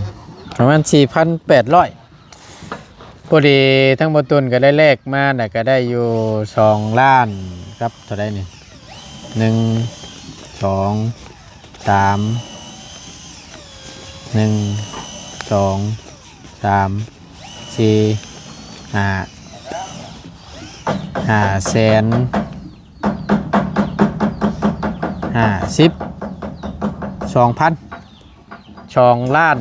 ປະມານສີ່ພັນແປດຮ້ອຍ. ພໍດີທາງບໍ່ຕຸນກໍໄດ້ແລກມາ ແລ້ວກໍໄດ້ຢູ່ສອງລ້ານກັບເທົ່າໃດນີ້ ໜຶ່ງ ສອງ ສາມ ໜຶ່ງ ສອງ ສາມ ສີ່ ຫ້າ ຫ້າແສນ ຫ້າສິບສອງພັນ ສອງລ້ານ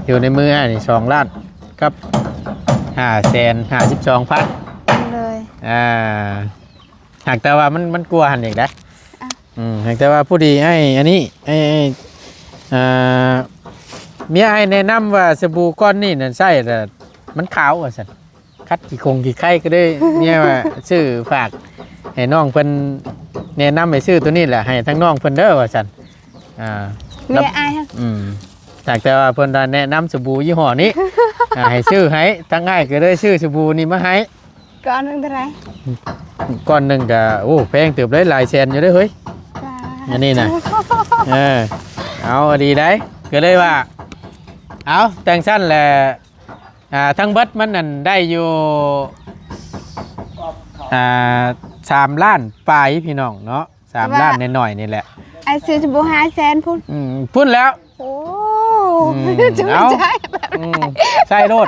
ຢູ່ໃນມືອ້າຍນີ້ສອງລ້ານກັບຫ້າແສນຫ້າສິບສອງພັນ ໂດຍ ອ່າ ຫາກແຕ່ວ່າມັນ ມັນກວ່າຫັ້ນອີກເດ້. ອ່ະ ອືມ ຫາກແຕ່ວ່າຜູ້ດີ ໄອ້ ອັນນີ້ ໄອ້ ໄອ້ ອ່າ ເມຍອ້າຍແນະນຳວ່າສະບູກ້ອນນີ້ນັ້ນໃຊ້ແລ້ວມັນຂາວວ່າຊັ້ນ. ຂັດຂີ້ຄົງຂີ້ໄຄກໍເລີຍ ເມຍວ່າຊື້ຝາກໃຫ້ນ້ອງເພິ່ນ ແນະນຳໃຫ້ຊື້ໂຕນີ້ແຫຼະ ໃຫ້ທາງນ້ອງເພິ່ນເດີວ່າຊັ້ນ. ອ່າ ເມຍອ້າຍ ອືມ ຫາກແຕ່ວ່າເພິ່ນວ່າແນະນຳສະບູຍີ່ຫໍ້ນີ້ ອ່າ ໃຫ້ຊື້ໃຫ້ ທາງອ້າຍກໍເລີຍຊື້ສະບູນີ້ມາໃຫ້. ກ້ອນໜຶ່ງເທົ່າໃດ? ກ້ອນໜຶ່ງກໍ ໂອ້ ແພງເຕີບເລີຍ ຫຼາຍແສນຢູ່ເດ້ເຮີ້ຍ ອັນນີ້ນະ. ເອີ ເອົາ ດີໄດ໋ ກໍເລີຍວ່າ ເອົາ ຈັ່ງຊັ້ນແຫຼະ ອ່າ ທັງເບິດມັນນັ້ນໄດ້ຢູ່ ອ່າ ສາມລ້ານປາຍ ພີ່ນ້ອງເນາະ ສາມລ້ານໜ້ອຍໆນີ້ແຫຼະ. ອ້າຍຊື້ສະບູຫ້າແສນພຸ້ນ. ອືມ ພຸ້ນແລ້ວ. ໂອ້ ອືມ ເອົາ ໃຊ້ໂລດ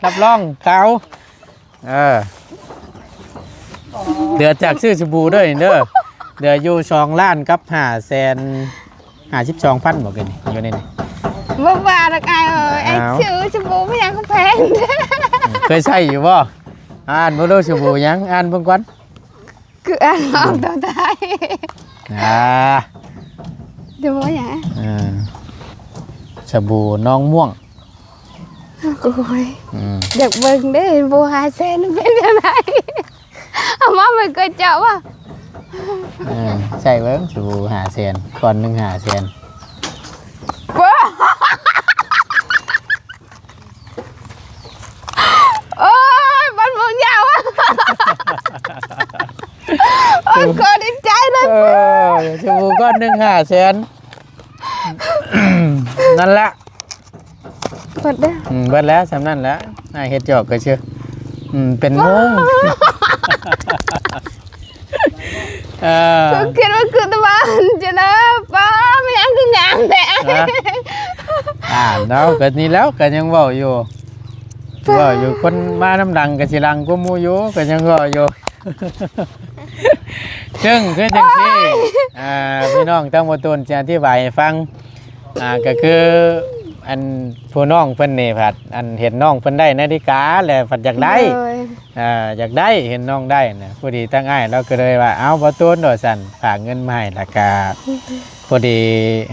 ຮັບຮອງຂາວ. ເອີ ເຫຼືອຈາກຊື້ສະບູເດີນີ້ເດີ ເຫຼືອຢູ່ສອງລ້ານກັບຫ້າແສນຫ້າສິບສອງພັນ ບໍ່ເກີນນີ້ ຢູ່ໃນນີ້. ບໍ່ວ່າດອກອ້າຍເອີຍ ອ້າຍ ເອົ້າ ຊື້ສະບູມັນຫຍັງກໍແພງ. ເຄີຍໃຊ້ຢູ່ບໍ່? ອ່ານເບິ່ງດູ ສະບູຫຍັງ ອ່ານເບິ່ງກ່ອນ. ຄືອ່ານອອກຕົວໄທ ອ່າ ສະບູຫຍັງ? ເອີ ສະບູໜອງມ່ວງ. ໂອ້ຍ ອືມ ຢາກເບິ່ງເດ້ ສະບູຫ້າແສນເປັນຈັ່ງໃດ? ເອົາມາເບິ່ງກ່ອນເຈົ້າວ່າ ເອີ ໃຊ້ເບິ່ງ ສະບູຫ້າແສນ ກ້ອນໜຶ່ງຫ້າແສນ. ໂອ້ຍ ມັນບໍ່ຍາວ ໂອ້ຍ ຂໍດີໃຈເລີຍ. ເອີ ສະບູກ້ອນໜຶ່ງຫ້າແສນ ນັ້ນລະ ເບິດແລ້ວ. ອືມ ເບິດແລ້ວ ສ່ຳນັ້ນແຫຼະ ອ້າຍເຮັດຫຍອກກະຊື່. ອືມ ເປັນງົງ. ເອີ ຄືຄິດວ່າຄືຕະບານຈະນະ ປ້າ ແມ່ນຫຍັງຄືງາມແທ້. ອ່າ ເນາະ ກໍນີ້ແຫຼ້ວ ກໍຍັງເວົ້າຢູ່ ເວົ້າຢູ່ ຄົນມານຳຫຼັງກໍຊິຫຼັງກວ່າໝູ່ຢູ່ ກໍຍັງເວົ້າຢູ່. ເຊິ່ງຄືຈັ່ງຊີ້ ໂອ້ຍ ອ່າ ພີ່ນ້ອງທາງບໍ່ຕູນຊິອະທິບາຍໃຫ້ຟັງ ອ່າ ກໍຄື ອັນ ຜູ້ນ້ອງເພິ່ນນີ້ພັດ ອັນ ເຫັນນ້ອງເພິ່ນໄດ້ນາລິກາແລ້ວພັດຢາກໄດ້ ໂດຍ ອ່າ ຢາກໄດ້ ເຫັນນ້ອງໄດ້ນະ ພໍດີທາງອ້າຍລາວກໍເລີຍວ່າ ເອົາ ບໍ່ຕູນ ວ່າຊັ້ນ ຝາກເງິນມາໃຫ້ ແລ້ວກະພໍດີ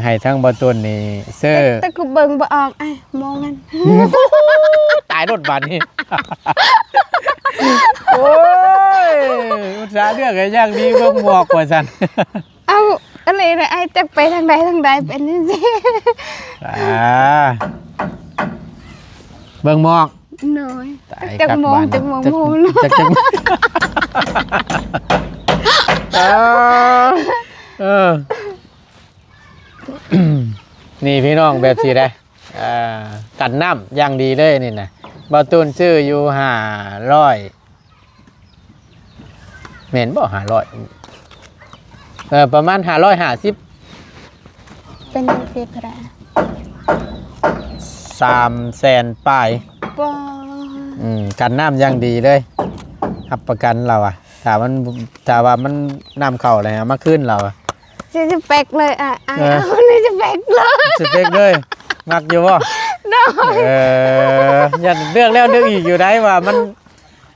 ໃຫ້ທາງບໍ່ຕູນນີ້ຊື້ ແຕ່ ແຕ່ກໍເບິ່ງບໍ່ອອກ ອ້າຍ ມອງມັນ ຕາຍໂລດບາດນີ້. ໂອ້ຍ ອຸດສ່າເລືອກໃຫ້ຢ່າງດີ ເບິ່ງໝວກວ່າຊັ້ນ. ເອົາ ອັນນີ້ນະ ອ້າຍ ຈັກໄປທາງໃດທາງໃດ ເປັນຈັ່ງຊີ້. ອ່າ ເບິ່ງໝວກ ໂດຍ ຕາຍ ຈັກໂມງ ຄັກບາດນີ້ ຈັກໂມງ ຈັກ ໂມງ ຈັກ ຈັກ ເອີ ເອີ ນີ້ພີ່ນ້ອງ ແບບຊີ້ໄດ໋ ອ່າ ກັນນ້ຳຢ່າງດີເລີຍນີ້ນະ ບ່າວຕູນຊື້ຢູ່ຫ້າຮ້ອຍ ແມ່ນບໍ່ ຫ້າຮ້ອຍ ເອີ ປະມານຫ້າຮ້ອຍຫ້າສິບ ເປັນເທົ່າໃດ ສາມແສນປາຍ ປ້າ ອືມ ກັນນ້ຳຢ່າງດີເລີຍ ຮັບປະກັນລາວວ່າ ຖ້າມັນ ຖ້າວ່າມັນນ້ຳເຂົ້າແລ້ວເອົາມາຄືນລາວວ່າ ຊິສະເປັກເລີຍ ອາ ອາ ເອີ ເອົາໃນສະເປັກເລີຍ ສະເປັກເລີຍ ມັກຢູ່ບໍ່? ໂດຍ ເອີ ຢ້ານເລືອກແລ້ວເລືອກອີກຢູ່ໄດ໋ ວ່າມັນ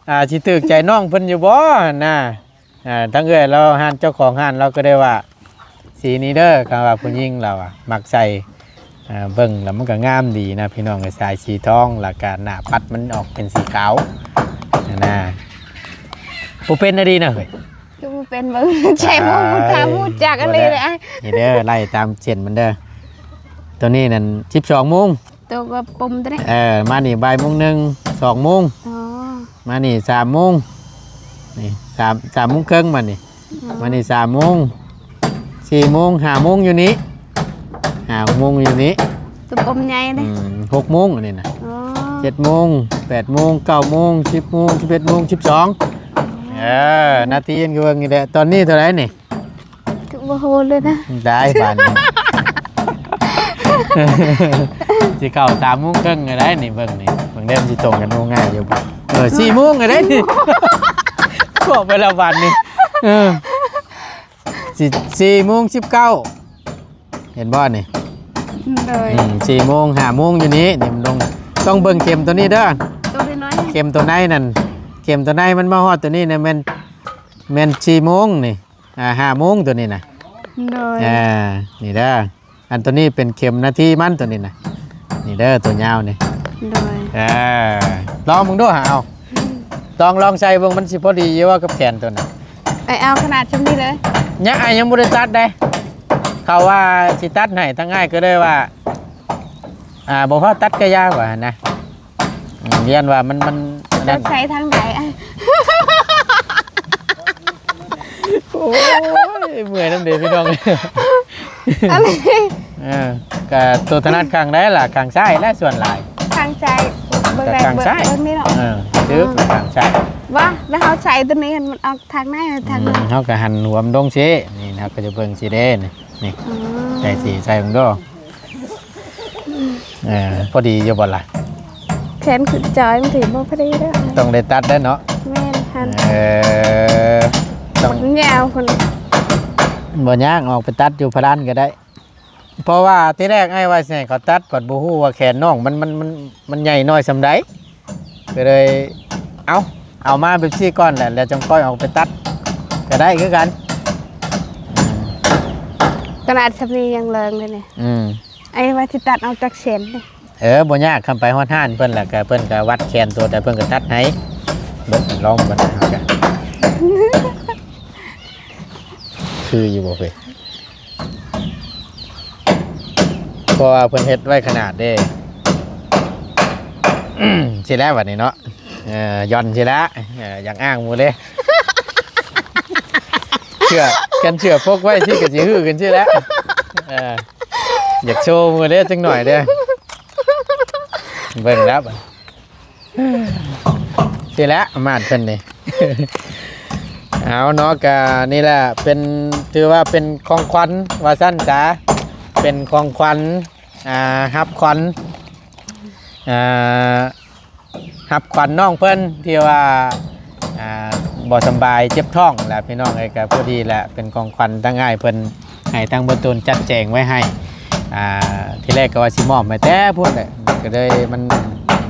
ອ່າ ຊິຖືກໃຈນ້ອງເພິ່ນຢູ່ບໍ່ຫັ້ນນະ ອ່າ ທາງເອື້ອຍລາວ ຮ້ານ ເຈົ້າຂອງຮ້ານລາວກໍໄດ້ວ່າ ສີນີ້ເດີ ຄັນວ່າຜູ້ຍິງລາວອະມັກໃສ່ ອ່າ ເບິ່ງແລ້ວມັນກໍງາມດີນະພີ່ນ້ອງເອີຍ ສາຍສີທອງ ແລ້ວກະໜ້າປັດມັນອອກເປັນສີຂາວຫັ້ນນະ ບໍ່ເປັນນະດີນະເຮີ້ຍ ຄືບໍ່ເປັນ ເບິ່ງໃສ່ໝູ່ ຖາມຮູ້ຈັກອັນນີ້ເລີຍ ນີ້ເດີ ໄລ່ຕາມເສັ້ນມັນເດີ ໂຕນີ້ນັ້ນສິບສອງໂມງ ໂຕກໍປຸ່ມໂຕນີ້ ເອີ ມານີ້ບ່າຍໂມງໜຶ່ງ ສອງໂມງ ອໍ ມານີ້ສາມໂມງ ນີ້ ສາມ ສາມໂມງເຄິ່ງ ມານີ້ ອໍ ມານີ້ສາມໂມງ ສີ່ໂມງ ຫ້າໂມງຢູ່ນີ້ ຫ້າໂມງຢູ່ນີ້ ໂຕປຸ່ມໃຫຍ່ເດ້ ອືມ ຫົກໂມງອັນນີ້ນະ ອໍ ເຈັດໂມງ ແປດໂມງ ເກົ້າໂມງ ສິບໂມງ ສິບເອັດໂມງ ສິບສອງ ເອີ ນາທີອັນຄືເບິ່ງນີ້ແຫຼະ ຕອນນີ້ເທົ່າໃດນີ້? ຄືບໍ່ຮູ້ເລີຍນະ ໄດ້ບາດນີ້ ຊິເຂົ້າສາມໂມງເຄິ່ງກໍໄດ້ນີ້ ເບິ່ງນີ້ ເບິ່ງເດີ ມັນຊິຕົງກັນໂມງງ່າຍຢູ່ບໍ່? ເອີ ສີ່ໂມງກໍໄດ້ນີ້ ບອກໄປແລ້ວບາດນີ້ ເອີ ສີ່ ສີ່ໂມງສິບເກົ້າ ເຫັນບໍ່ນີ້? ໂດຍ ອືມ ສີ່ໂມງ ຫ້າໂມງຢູ່ນີ້ ນີ້ມັນລົງ ຕ້ອງເບິ່ງເຂັມໂຕນີ້ເດີ ໂຕນ້ອຍໆ ເຂັມໂຕໃນນັ້ນ ເຂັມໂຕໃນມັນມາຮອດໂຕນີ້ນະ ແມ່ນ ແມ່ນສີ່ໂມງນີ້ ອ່າ ຫ້າໂມງໂຕນີ້ນະ ໂດຍ ອ່າ ນີ້ເດີ ອັນໂຕນີ້ເປັນເຂັມນາທີມັນໂຕນີ້ນະ ນີ້ເດີ ໂຕຍາວນີ້ ໂດຍ ອ່າ ລອງເບິ່ງດູຫາ ເອົາ ອືມ ລອງ ລອງໃສ່ເບິ່ງ ມັນຊິພໍດີຢູ່ບໍ່ກັບແຂນໂຕນັ້ນ? ອ້າຍເອົາຂະໜາດຊ່ຳນີ້ເລີຍ. ຍັງ ອ້າຍຍັງບໍ່ໄດ້ຕັດເດ້. ເຂົາວ່າຊິຕັດໃຫ້ ທາງອ້າຍກໍເລີຍວ່າ ອ່າ ບໍ່ພາຕັດກະຢ່າວ່າຫັ້ນນະ. ອືມ ຢ້ານວ່າມັນ ມັນ ເຈົ້າໃຊ້ທາງໃດ? ໂອ້ຍ ເມື່ອຍນຳເດ້ພີ່ນ້ອງ. ອັນນີ້ ເອີ ກະໂຕຖະໜັດຂ້າງໃດລະ? ຂ້າງຊ້າຍແຫຼະສ່ວນຫຼາຍ. ຂ້າງຊ້າຍ ເບິ່ງ ກະ ໄດ້ ຂ້າງຊ້າຍ ເບິ່ງນີ້ເນາະ. ເອີ ຖືກ ຂ້າງຊ້າຍ. ວ່າ ແລ້ວເຮົາໃຊ້ໂຕນີ້ ມັນອອກທາງໃນ ທາງ ອືມ ເຮົາກະຫັນຫົວມັນລົງຊີ້. ນີ້ ເຮົາກະຈະເບິ່ງຊີ້ເດ້ ນີ້ ນີ້ ອືມ ໃສ່ສີໃສ່ເບິ່ງດູ. ເອີ ພໍດີຢູ່ບໍ່ລະ? ແຂນຂຶ້ນຈອຍມັນຖືບໍ່ພໍດີເດີ. ຕ້ອງໄດ້ຕັດໄດ້ເນາະ. ແມ່ນຫັ້ນ. ເອີ ຕ້ອງຍາວພຸ້ນ. ບໍ່ຍາກ ອອກໄປຕັດຢູ່ພະລານກໍໄດ້. ເພາະວ່າທີແລກອ້າຍວ່າຊິໃຫ້ເຂົາຕັດ ບັດບໍ່ຮູ້ວ່າແຂນນ້ອງມັນ ມັນ ມັນ ມັນໃຫຍ່ນ້ອຍສ່ຳໃດ. ກໍເລີຍ ເອົາ ເອົາມາແບບຊີ້ກ່ອນແຫຼະ ແລ້ວຈັ່ງຄ່ອຍອອກໄປຕັດກໍໄດ້ຄືກັນ. ຂະໜາດຊ່ຳນີ້ຍັງເລີງເລີຍນີ້. ອືມ ອ້າຍວ່າຊິຕັດອອກຈັກເຊັນນີ້. ເອີ ບໍ່ຍາກ ຄັນໄປຮອດຮ້ານເພິ່ນ ແລ້ວກໍເພິ່ນກໍວັດແຂນໂຕໃດ ເພິ່ນກໍຕັດໃຫ້ເບິ່ງ ລອງເບິ່ງ. ຄືຢູ່ບໍ່ເອີຍ? ເພາະວ່າເພິ່ນເຮັດໄວ້ຂະໜາດເດ້. ຊິແລ້ວບັດນີ້ເນາະ. ເອີ ຢ່ອນຊິແລ້ວ. ເອີ ຢາກອ້າງໝູ່ເດ້. ເຊື່ອ ຄັນເຊື່ອປົກໄວ້ຊິກໍຊິຮື້ຂຶ້ນຊິແລ້ວ. ເອີ ຢາກໂຊໝູ່ເດ້ຈັກໜ້ອຍເດ້. ເບິ່ງແລ້ວ ຊິແຫຼະ ມາດເພິ່ນນີ້. ເອົາເນາະ ກະນີ້ແຫຼະ ເປັນ ຖືວ່າເປັນຂອງຂວັນວ່າຊັ້ນສາ. ເປັນຂອງຂວັນ ອ່າ ຮັບຂວັນ ອ່າ ຮັບຂວັນນ້ອງເພິ່ນທີ່ວ່າ ອ່າ ບໍ່ສຳບາຍເຈັບທ້ອງແຫຼະພີ່ນ້ອງເອີຍ. ກະພໍດີແຫຼະ ເປັນຂອງຂວັນທາງອ້າຍເພິ່ນ ໃຫ້ທາງບໍ່ຕູນຈັດແຈງໄວ້ໃຫ້. ອ່າ ທີແລກກໍວ່າຊິມອບໃຫ້ແຕ່ພຸ້ນແຫຼະ ກໍເລີຍມັນ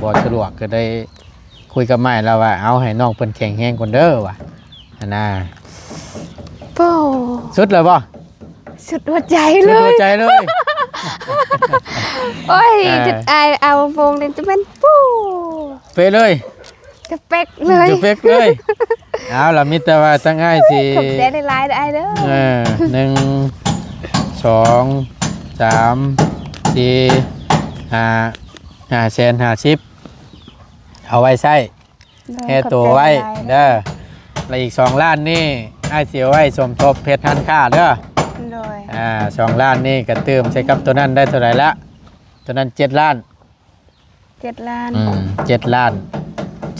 ບໍ່ສະດວກ ກໍເລີຍຄຸຍກັບອ້າຍລາວວ່າ ເອົາໃຫ້ນ້ອງເພິ່ນແຂງແຮງກ່ອນເດີວ່າ ຫັ້ນນາ. ໂອ້ ສຸດແລ້ວບໍ່? ສຸດຫົວໃຈເລີຍ ສຸດຫົວໃຈເລີຍ. ໂອ້ຍ ອ່າ ຈຸດອາຍເອົາໂມງນີ້ຈະແມ່ນ ປູ ເປະເລີຍ. ຈະເປັກເລີຍ ຈະເປັກເລີຍ. ເອົາລະ ມີແຕ່ວ່າທາງອ້າຍຊິ ຂອບໃຈຫຼາຍໆເດີອ້າຍເດີ. ເອີ ໜຶ່ງ ສອງ ສາມ ສີ່ ຫ້າ ຫ້າແສນຫ້າສິບ ເອົາໄວ້ໃຊ້ ໂດຍ ແຮ່ໂຕໄວ້ ຂອບໃຈຫຼາຍໆເດີ. ແລະອີກສອງລ້ານນີ້ ອ້າຍຊິເອົາໄວ້ສົມທົບເຮັດຮ້ານຄ້າເດີ. ໂດຍ ອ່າ ສອງລ້ານນີ້ກະຕື່ມໃສ່ກັບໂຕນັ້ນໄດ້ເທົ່າໃດລະ? ໂຕນັ້ນເຈັດລ້ານ ເຈັດລ້ານ ອືມ ເຈັດລ້ານ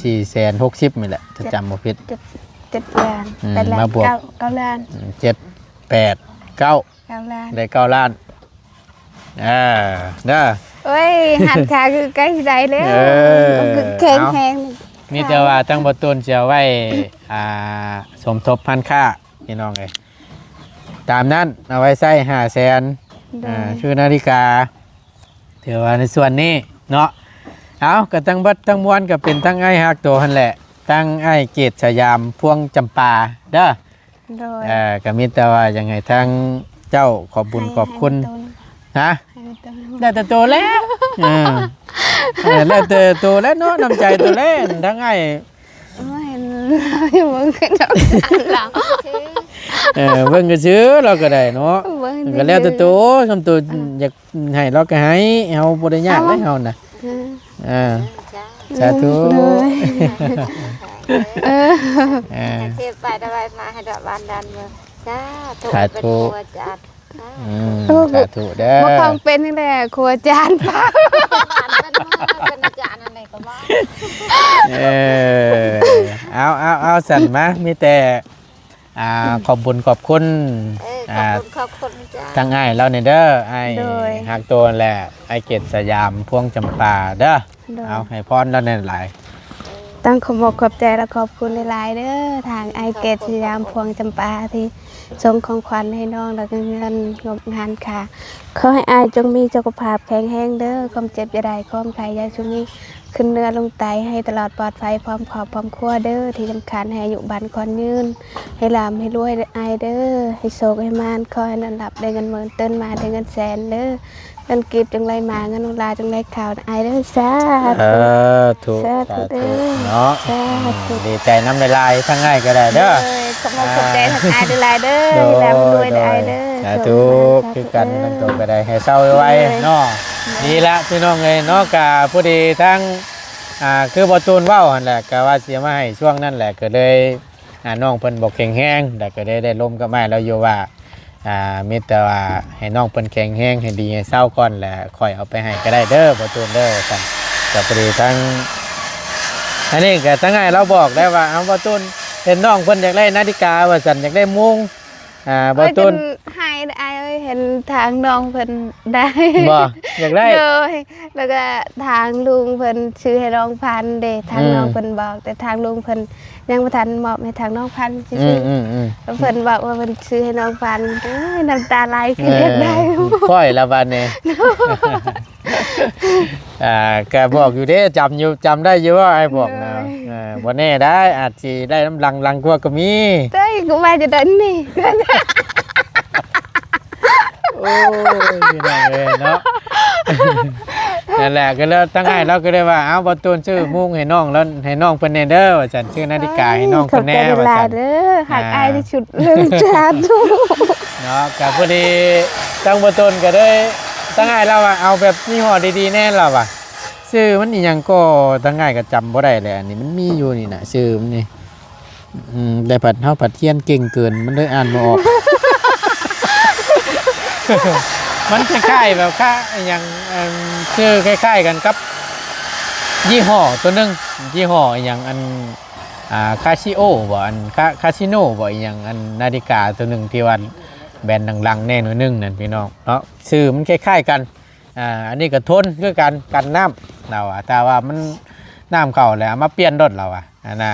ສີ່ແສນຫົກສິບນີ້ແຫຼະ ຖ້າຈຳບໍ່ຜິດ. ເຈັດ ເຈັດລ້ານ ອືມ ແປດລ້ານ ມາບວກ ເກົ້າ ເກົ້າລ້ານ ອືມ ເຈັດ ແປດ ເກົ້າ ເກົ້າລ້ານ ໄດ້ເກົ້າລ້ານ. ເອີ ເດີ ໂອ້ຍ ຮ້ານຄ້າຄືໃກ້ຊິໄດ້ແລ້ວ. ເອີ ຄືແຂງແຮງ. ເອົາ ມີແຕ່ວ່າທາງບໍ່ຕູນຊິເອົາໄວ້ ອ່າ ສົມທົບຮ້ານຄ້າ ພີ່ນ້ອງເອີຍ. ຕາມນັ້ນ ເອົາໄວ້ໃຊ້ຫ້າແສນ. ໂດຍ ອ່າ ຊື້ນາລິກາ ຖືວ່າໃນສ່ວນນີ້ເນາະ. ເອົາ ກໍທັງເບິດທັງມວນກໍເປັນທັງອ້າຍຮັກໂຕຫັ້ນແຫຼະ ທັງອ້າຍເກດສະຫຍາມພວງຈຳປາເດີ. ໂດຍ ເອີ ກໍມີແຕ່ວ່າຢາກໃຫ້ທາງເຈົ້າຂອບບຸນຂອບຄຸນ. ໃຫ້ ໃຫ້ໂຕ ຮະ? ໃຫ້ໂຕ ແລ້ວແຕ່ໂຕແລ້ວ. ເອີ ເອີ ແລ້ວແຕ່ໂຕແລ້ວເນາະ ນ້ຳໃຈໂຕແລ້ວ ທັງອ້າຍ ໂອ້ຍ ເບິ່ງຄືດອກ ເອີ ເບິ່ງຊື່ໆ ລາວກໍໄດ້ເນາະ. ເບິ່ງ ກໍແລ້ວແຕ່ໂຕ ຄັນໂຕ ອ່າ ຢາກໃຫ້ລາວກໍໃຫ້ ເຮົາບໍ່ໄດ້ຍາກເດ້ເຮົານະ. ເອີ ເອີ ສາທຸ ໂດຍ ເອີ ເອີ ເທບໄປໄດ້ໄວມາໃຫ້ດອກບານດັນເມືອງ. ສາທຸ ສາທຸ ເປັນຄູອາຈານ. ອືມ ໂອ້ ສາທຸເດີ. ບໍ່ຄອງເປັນຈັ່ງໃດຄູອາຈານ ເປັນອາຈານອັນໃດກໍວ່າ. ເອີ ເອົາ ເອົາ ເອົາ ຊັ້ນມາ ມີແຕ່ ອ່າ ຂອບບຸນຂອບຄຸນ ເອີ ຂອບບຸນຂອບຄຸນເຈົ້າ ທາງອ້າຍລາວນີ້ເດີ ອ້າຍ ໂດຍ ຮັກໂຕຫັ້ນແຫຼະ ອ້າຍເກດສະຫຍາມພວງຈຳປາເດີ. ໂດຍ ເອົາ ໃຫ້ພອນລາວແດ່ຫຼາຍ. ຕ້ອງຂອບອົກຂອບໃຈ ແລະ ຂອບຄຸນຫຼາຍໆເດີ ທາງອ້າຍເກດສະຫຍາມພວງຈຳປາ ທີ່ສົ່ງຂອງຂວັນໃຫ້ນ້ອງ ແລ້ວກໍເງິນງົບງານຄ່າ. ຂໍໃຫ້ອ້າຍຈົ່ງມີສຸຂະພາບແຂງແຮງເດີ ຄວາມເຈັບຢ່າໄດ້ ຄວາມໄຂ້ຢ່າຊຸມີ. ຂຶ້ນເໜືອລົງໃຕ້ ໃຫ້ຕະຫຼອດປອດໄພ ພ້ອມຄອບພ້ອມຄົວເດີ. ທີ່ສຳຄັນໃຫ້ອາຍຸໝັ້ນຂວັນຍືນ ໃຫ້ລ່ຳໃຫ້ລວຍເດີອ້າຍເດີ. ໃຫ້ໂຊກໃຫ້ໝານ ຂໍໃຫ້ນອນຫຼັບໄດ້ເງິນໝື່ນ ຕື່ນມາໄດ້ເງິນແສນເດີ. ເງິນກີບຈົ່ງໄຫຼມາ ເງິນໂດລາຈົ່ງໄຫຼເຂົ້ານະອ້າຍເດີ. ສາທຸ ສາທຸ ສາທຸເດີ ເນາະ. ສາທຸ ອືມ ດີໃຈນຳຫຼາຍໆ ທັງອ້າຍກໍໄດ້ເດີ. ໂດຍ ຂອບໃຈທັງອ້າຍຫຼາຍໆເດີ. ໂດຍ ໃຫ້ລ່ຳໃຫ້ລວຍເດີອ້າຍເດີ. ສາທຸ ສາທຸຄືກັນ. ທັງໂຕກໍໄດ້ໃຫ້ເຊົາໄວໆເນາະ. ໂດຍ ດີລະພີ່ນ້ອງເອີຍເນາະ. ກະພໍດີທັງ ອ່າ ຄືບໍ່ຕູນເວົ້າຫັ້ນແຫຼະ ກະວ່າຊິເອົາມາໃຫ້ຊ່ວງນັ້ນແຫຼະ ກໍເລີຍ ອ່າ ນ້ອງເພິ່ນບໍ່ແຂງແຮງ ແລ້ວກໍໄດ້ ໄດ້ລົມກັບອ້າຍລາວຢູ່ວ່າ ອ່າ ມີແຕ່ວ່າໃຫ້ນ້ອງເພິ່ນແຂງແຮງ ໃຫ້ດີໃຫ້ເຊົາກ່ອນ ແລ້ວຄ່ອຍເອົາໄປໃຫ້ກໍໄດ້ເດີ ບໍ່ຕູນເດີ ວ່າຊັ້ນ. ກໍພໍດີທັງ ອັນນີ້ກໍທັງອ້າຍລາວບອກໄດ້ວ່າ ເອົາ ບໍ່ຕູນ ເຫັນນ້ອງເພິ່ນຢາກໄດ້ນາฬิກາ ວ່າຊັ້ນ ຢາກໄດ້ໂມງ ອ່າ ບໍ່ຕູນ ໂອ້ຍ ຈົນໄຫ້ອ້າຍເອີຍ ເຫັນທາງນ້ອງເພິ່ນໄດ້ ບໍ່ ຢາກໄດ້ ໂດຍ ແລ້ວກໍທາງລຸງເພິ່ນຊື້ໃຫ້ນ້ອງພັນເດ້ ທາງ ອືມ ນ້ອງເພິ່ນບອກ ແຕ່ທາງລຸງເພິ່ນຍັງບໍ່ທັນມອບໃຫ້ທາງນ້ອງພັນຊື່ໆ ອືມໆໆ ເພິ່ນບອກວ່າເພິ່ນຊື້ໃຫ້ນ້ອງພັນ. ໂອ້ຍ ນ້ຳຕາໄຫຼ ຄື ເອີ ຢາກໄດ້ ຄ່ອຍລະບາດນີ້ ອ່າ ກະບອກຢູ່ເດ້ ຈຳຢູ່ ຈຳໄດ້ຢູ່ວ່າອ້າຍບອກນະ. ໂດຍ ເອີ ບໍ່ແນ່ໄດ້ ອາດຊິໄດ້ນຳຫຼັງ ຫຼັງກວ່າກໍມີ. ເອີຍ ກໍວ່າຈະໄດ້ນີ້ ໂອ້ຍ ພີ່ນ້ອງເອີຍເນາະ. ນັ້ນແຫຼະ ກໍເລີຍ ທາງອ້າຍລາວກໍເລີຍວ່າ ເອົາ ບໍ່ຕູນ ຊື້ໂມງໃຫ້ນ້ອງລາວ ໃຫ້ນ້ອງເພິ່ນແດ່ເດີ ວ່າຊັ້ນ ຊື້ນາລິກາໃຫ້ນ້ອງເພິ່ນແດ່ ໂອ້ຍ ຂອບໃຈຫຼາຍໆເດີ ວ່າຊັ້ນ. ຮັກອ້າຍທີ່ສຸດເລີຍ ອ່າ ສາທຸ ເນາະ. ກໍພໍດີທາງບໍ່ຕູນກໍເລີຍ ທາງອ້າຍລາວວ່າ ເອົາແບບຍີ່ຫໍ້ດີໆແດ່ ລາວວ່າ. ຊື່ມັນອີ່ຫຍັງກໍ ທາງອ້າຍກໍຈຳບໍ່ໄດ້ແຫຼະ ອັນນີ້ມັນມີຢູ່ນີ້ນະ ຊື່ມັນນີ້ ອືມ ແຕ່ພັດເຮົາພັດຮຽນເກັ່ງເກີນ ມັນເລີຍອ່ານບໍ່ອອກ. ມັນຄ້າຍໆແບບ ຄະ ອີ່ຫຍັງ ອັນ ຊື່ຄ້າຍໆກັນກັບຍີ່ຫໍ້ຕົວໜຶ່ງ ຍີ່ຫໍ້ອີ່ຫຍັງ ອັນ ອ່າ ຄາຊິໂອບໍ ອັນ ຄາ ຄາຊິໂນບໍ ອີ່ຫຍັງ ອັນ ນາລິກາຕົວໜຶ່ງທີ່ວ່າແບຣນດັງໆແດ່ໜ້ອຍໜຶ່ງນັ້ນ ພີ່ນ້ອງເນາະ. ຊື່ມັນຄ້າຍໆກັນ ອ່າ ອັນນີ້ກໍທົນຄືກັນ ກັນນ້ຳ ລາວວ່າ ຖ້າວ່າມັນ ນ້ຳເຂົ້າແລ້ວເອົາມາປ່ຽນໂລດ ລາວວ່າ ອັນນ່າ.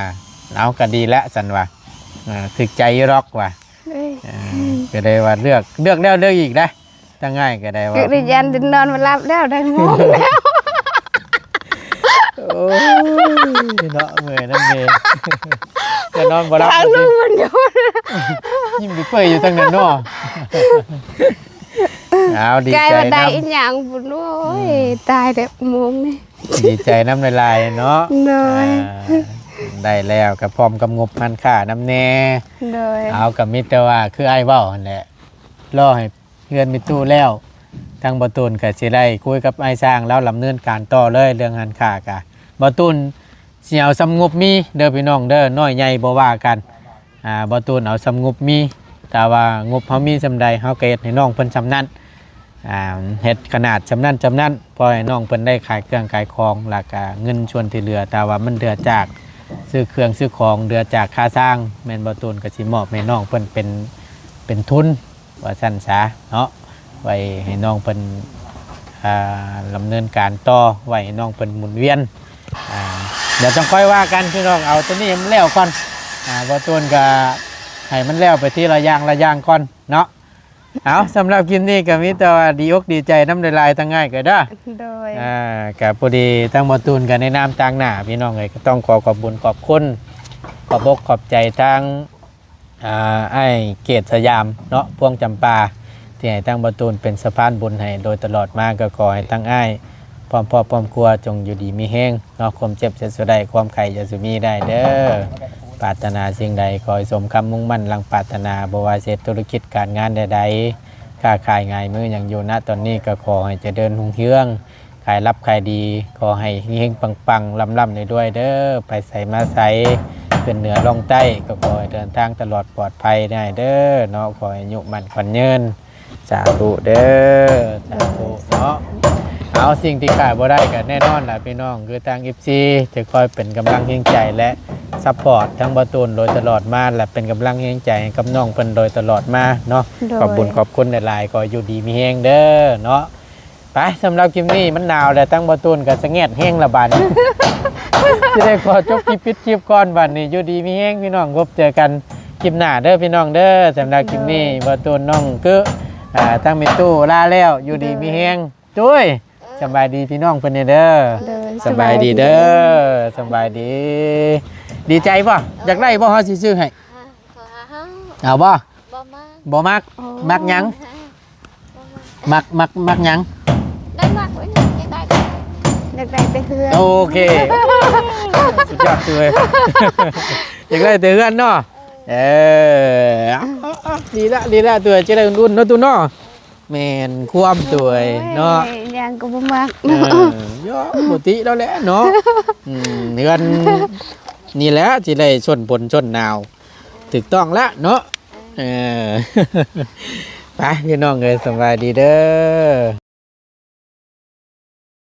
ເອົາ ກໍດີແລ້ວຊັ້ນວ່າ ອ່າ ຖືກໃຈຢູ່ດອກວ່າ. ເອີຍ ອ່າ ກໍໄດ້ວ່າເລືອກ ເລືອກແລ້ວເລືອກອີກໄດ໋ ທາງອ້າຍກໍໄດ້ວ່າ ຄືໄດ້ຢ້ານນອນບໍ່ຫຼັບແລ້ວ ໄດ້ໂມງແລ້ວ. ໂອ້ຍເນາະ ເມື່ອຍນຳເດ ຈະນອນບໍ່ຫຼັບ ທາງລູກມັນຢູ່ ຍິ້ມເປີຍໆຢູ່ທາງນັ້ນເນາະ. ເອົາ ດີໃຈນຳ ກາຍວ່າໄດ້ອີ່ຫຍັງພຸ້ນ ໂອ້ຍ ອືມ ຕາຍແລ້ວໂມງນີ້. ດີໃຈນຳຫຼາຍໆເນາະ. ໂດຍ ອ່າ ໄດ້ແລ້ວກໍພ້ອມກັບງົບຮ້ານຄ້ານຳແດ່. ໂດຍ ເອົາ ກໍມີແຕ່ວ່າຄືອ້າຍເວົ້າຫັ້ນແຫຼະ ລໍໃຫ້ເຮືອນມີຕູ້ແລ້ວ ທາງບໍ່ຕູນກໍຊິໄດ້ຄຸຍກັບອ້າຍຊ່າງລາວ ດຳເນີນການຕໍ່ເລີຍ ເລື່ອງຮ້ານຄ້າກະ ບໍ່ຕູນຊິເອົາສ່ຳງົບມີເດີພີ່ນ້ອງເດີ ນ້ອຍໃຫຍ່ບໍ່ວ່າກັນ. ອ່າ ບໍ່ຕູນເອົາສ່ຳງົບມີ ຖ້າວ່າງົບເຮົາມີສ່ຳໃດ ເຮົາກໍເຮັດໃຫ້ນ້ອງເພິ່ນສ່ຳນັ້ນ ອ່າ ເຮັດຂະໜາດສ່ຳນັ້ນສ່ຳນັ້ນ ພໍໃຫ້ນ້ອງເພິ່ນໄດ້ຂາຍເຄື່ອງຂາຍຂອງ ແລ້ວກະເງິນສ່ວນທີ່ເຫຼືອ ຖ້າວ່າມັນເຫຼືອຈາກຊື້ເຄື່ອງຊື້ຂອງ ເຫຼືອຈາກຄ່າຊ່າງ ແມ່ນບໍ່ຕູນກໍຊິມອບໃຫ້ນ້ອງເພິ່ນເປັນ ເປັນທຶນ ວ່າຊັ້ນສາເນາະ ໄວ້ໃຫ້ນ້ອງເພິ່ນ ອ່າ ດຳເນີນການຕໍ່ ໄວ້ໃຫ້ນ້ອງເພິ່ນໝູນວຽນ ອ່າ ດຽວຈັ່ງຄ່ອຍວ່າກັນພີ່ນ້ອງ ເອົາໂຕນີ້ໃຫ້ມັນແລ້ວກ່ອນ ອ່າ ບໍ່ຕູນກໍໃຫ້ມັນແລ້ວໄປທີລະຢ່າງລະຢ່າງກ່ອນເນາະ. ເອົາ ສຳລັບຄລິບນີ້ກໍມີແຕ່ວ່າດີອົກດີໃຈນຳຫຼາຍໆ ທັງອ້າຍກໍເດີ. ໂດຍ ອ່າ ກໍພໍດີທາງບໍ່ຕູນກໍໃນນາມຕາງໜ້າພີ່ນ້ອງເອີຍ ກໍຕ້ອງຂໍຂອບບຸນຂອບຄຸນ ຂອບອົກຂອບໃຈທາງ ອ່າ ອ້າຍເກດສະຫຍາມເນາະ ພວງຈຳປາ ທີ່ໃຫ້ທາງບໍ່ຕູນເປັນສະພານບຸນໃຫ້ໂດຍຕະຫຼອດມາ ກໍຂໍໃຫ້ທັງອ້າຍພ້ອມຄອບພ້ອມຄົວຈົ່ງຢູ່ດີມີແຮງເນາະ ຄວາມເຈັບຢ່າສູ່ໄດ້ ຄວາມໄຂ້ຢ່າສູ່ມີໄດ້ເດີ. ປາດຖະໜາສິ່ງໃດຂໍໃຫ້ສົມຄຳມຸ່ງໝັ້ນດັ່ງປາດຖະໜາ ບໍ່ວ່າຊິເຮັດທຸລະກິດການງານໃດໆ ຄ້າຂາຍງາຍມືຫຍັງຢູ່ນະຕອນນີ້ ກໍຂໍໃຫ້ຈະເລີນຮຸ່ງເຮືອງ ຂາຍລັບຂາຍດີ ຂໍໃຫ້ເຮັງໆ ປັງໆ ລ່ຳໆ ລວຍໆ ເດີ. ໄປໃສມາໃສ ຂຶ້ນເໜືອລ່ອງໃຕ້ ກໍຂໍໃຫ້ເດີນທາງຕະຫຼອດປອດໄພໄດ້ເດີເນາະ ຂໍໃຫ້ອາຍຸໝັ້ນຂວັນຍືນ ສາທຸເດີ ສາທຸເນາະ. ເອົາ ສິ່ງທີ່ຂາດບໍ່ໄດ້ກໍແນ່ນອນລະພີ່ນ້ອງ ຄືທາງ ເອັຟຊີ ທີ່ຄອຍເປັນກຳລັງແຮງໃຈ ແລະ ຊັບພອດທາງບໍ່ຕູນໂດຍຕະຫຼອດມາ ແລະ ເປັນກຳລັງແຮງໃຈໃຫ້ກັບນ້ອງເພິ່ນໂດຍຕະຫຼອດມາເນາະ. ໂດຍ ຂອບບຸນຂອບຄຸນຫຼາຍໆ ຂໍຢູ່ດີມີແຮງເດີເນາະ. ໄປ ສຳລັບຄລິບນີ້ມັນໜາວແລ້ວ ທາງບໍ່ຕູນກໍສະແງດແຮງລະບາດນີ້ ຊິໄດ້ຂໍຈົບຄລິບ ປິດຄລິບກ່ອນບາດນີ້. ຢູ່ດີມີແຮງພີ່ນ້ອງ ພົບເຈີກັນຄລິບໜ້າເດີພີ່ນ້ອງເດີ. ສຳລັບຄລິບນີ້ ໂດຍ ບໍ່ຕູນ ນ້ອງກຶ ອ່າ ທາງແມ່ຕູ້ລາແລ້ວ ຢູ່ດີມີແຮງ. ໂດຍ ໂດຍ ສະບາຍດີພີ່ນ້ອງເພິ່ນແດ່ເດີ. ໂດຍ ສະບາຍດີເດີ ສະບາຍດີ. ດີໃຈບໍ່? ຢາກໄດ້ບໍ່? ເຮົາຊິຊື້ໃຫ້. ເອົາບໍ່? ບໍ່ມັກ. ບໍ່ມັກ? ໂອ້ ມັກຫຍັງ? ບໍ່ມັກ. ມັກ ມັກ ມັກຫຍັງ? ໄດ້ມັກໄວ້ຫຍັງ ຢາກໄດ້ ຢາກໄດ້ແຕ່ເຮືອນ. ໂອເຄ ສຸດຍອດເລີຍ ຢາກໄດ້ແຕ່ເຮືອນເນາະ. ເອີ ເອົາ ເອົາ ເອົາ ດີລະ ດີລະ ຕົວຈະໄດ້ອຸ່ນໆເນາະ ຕູ້ເນາະ. ແມ່ນຄວາມ ໂດຍ ໂອ້ຍ ເນາະ ຫຍັງກໍບໍ່ມັກ ເອີ ເນາະ. ເຍາະ ປົກກະຕິແລ້ວແຫຼະເນາະ. ອືມ ເຮືອນນີ້ແຫຼະ ຊິໄດ້ຊົນຝົນຊົນໜາວ ຖືກຕ້ອງລະເນາະ. ເອີ ໄປພີ່ນ້ອງເອີຍ ສະບາຍດີເດີ.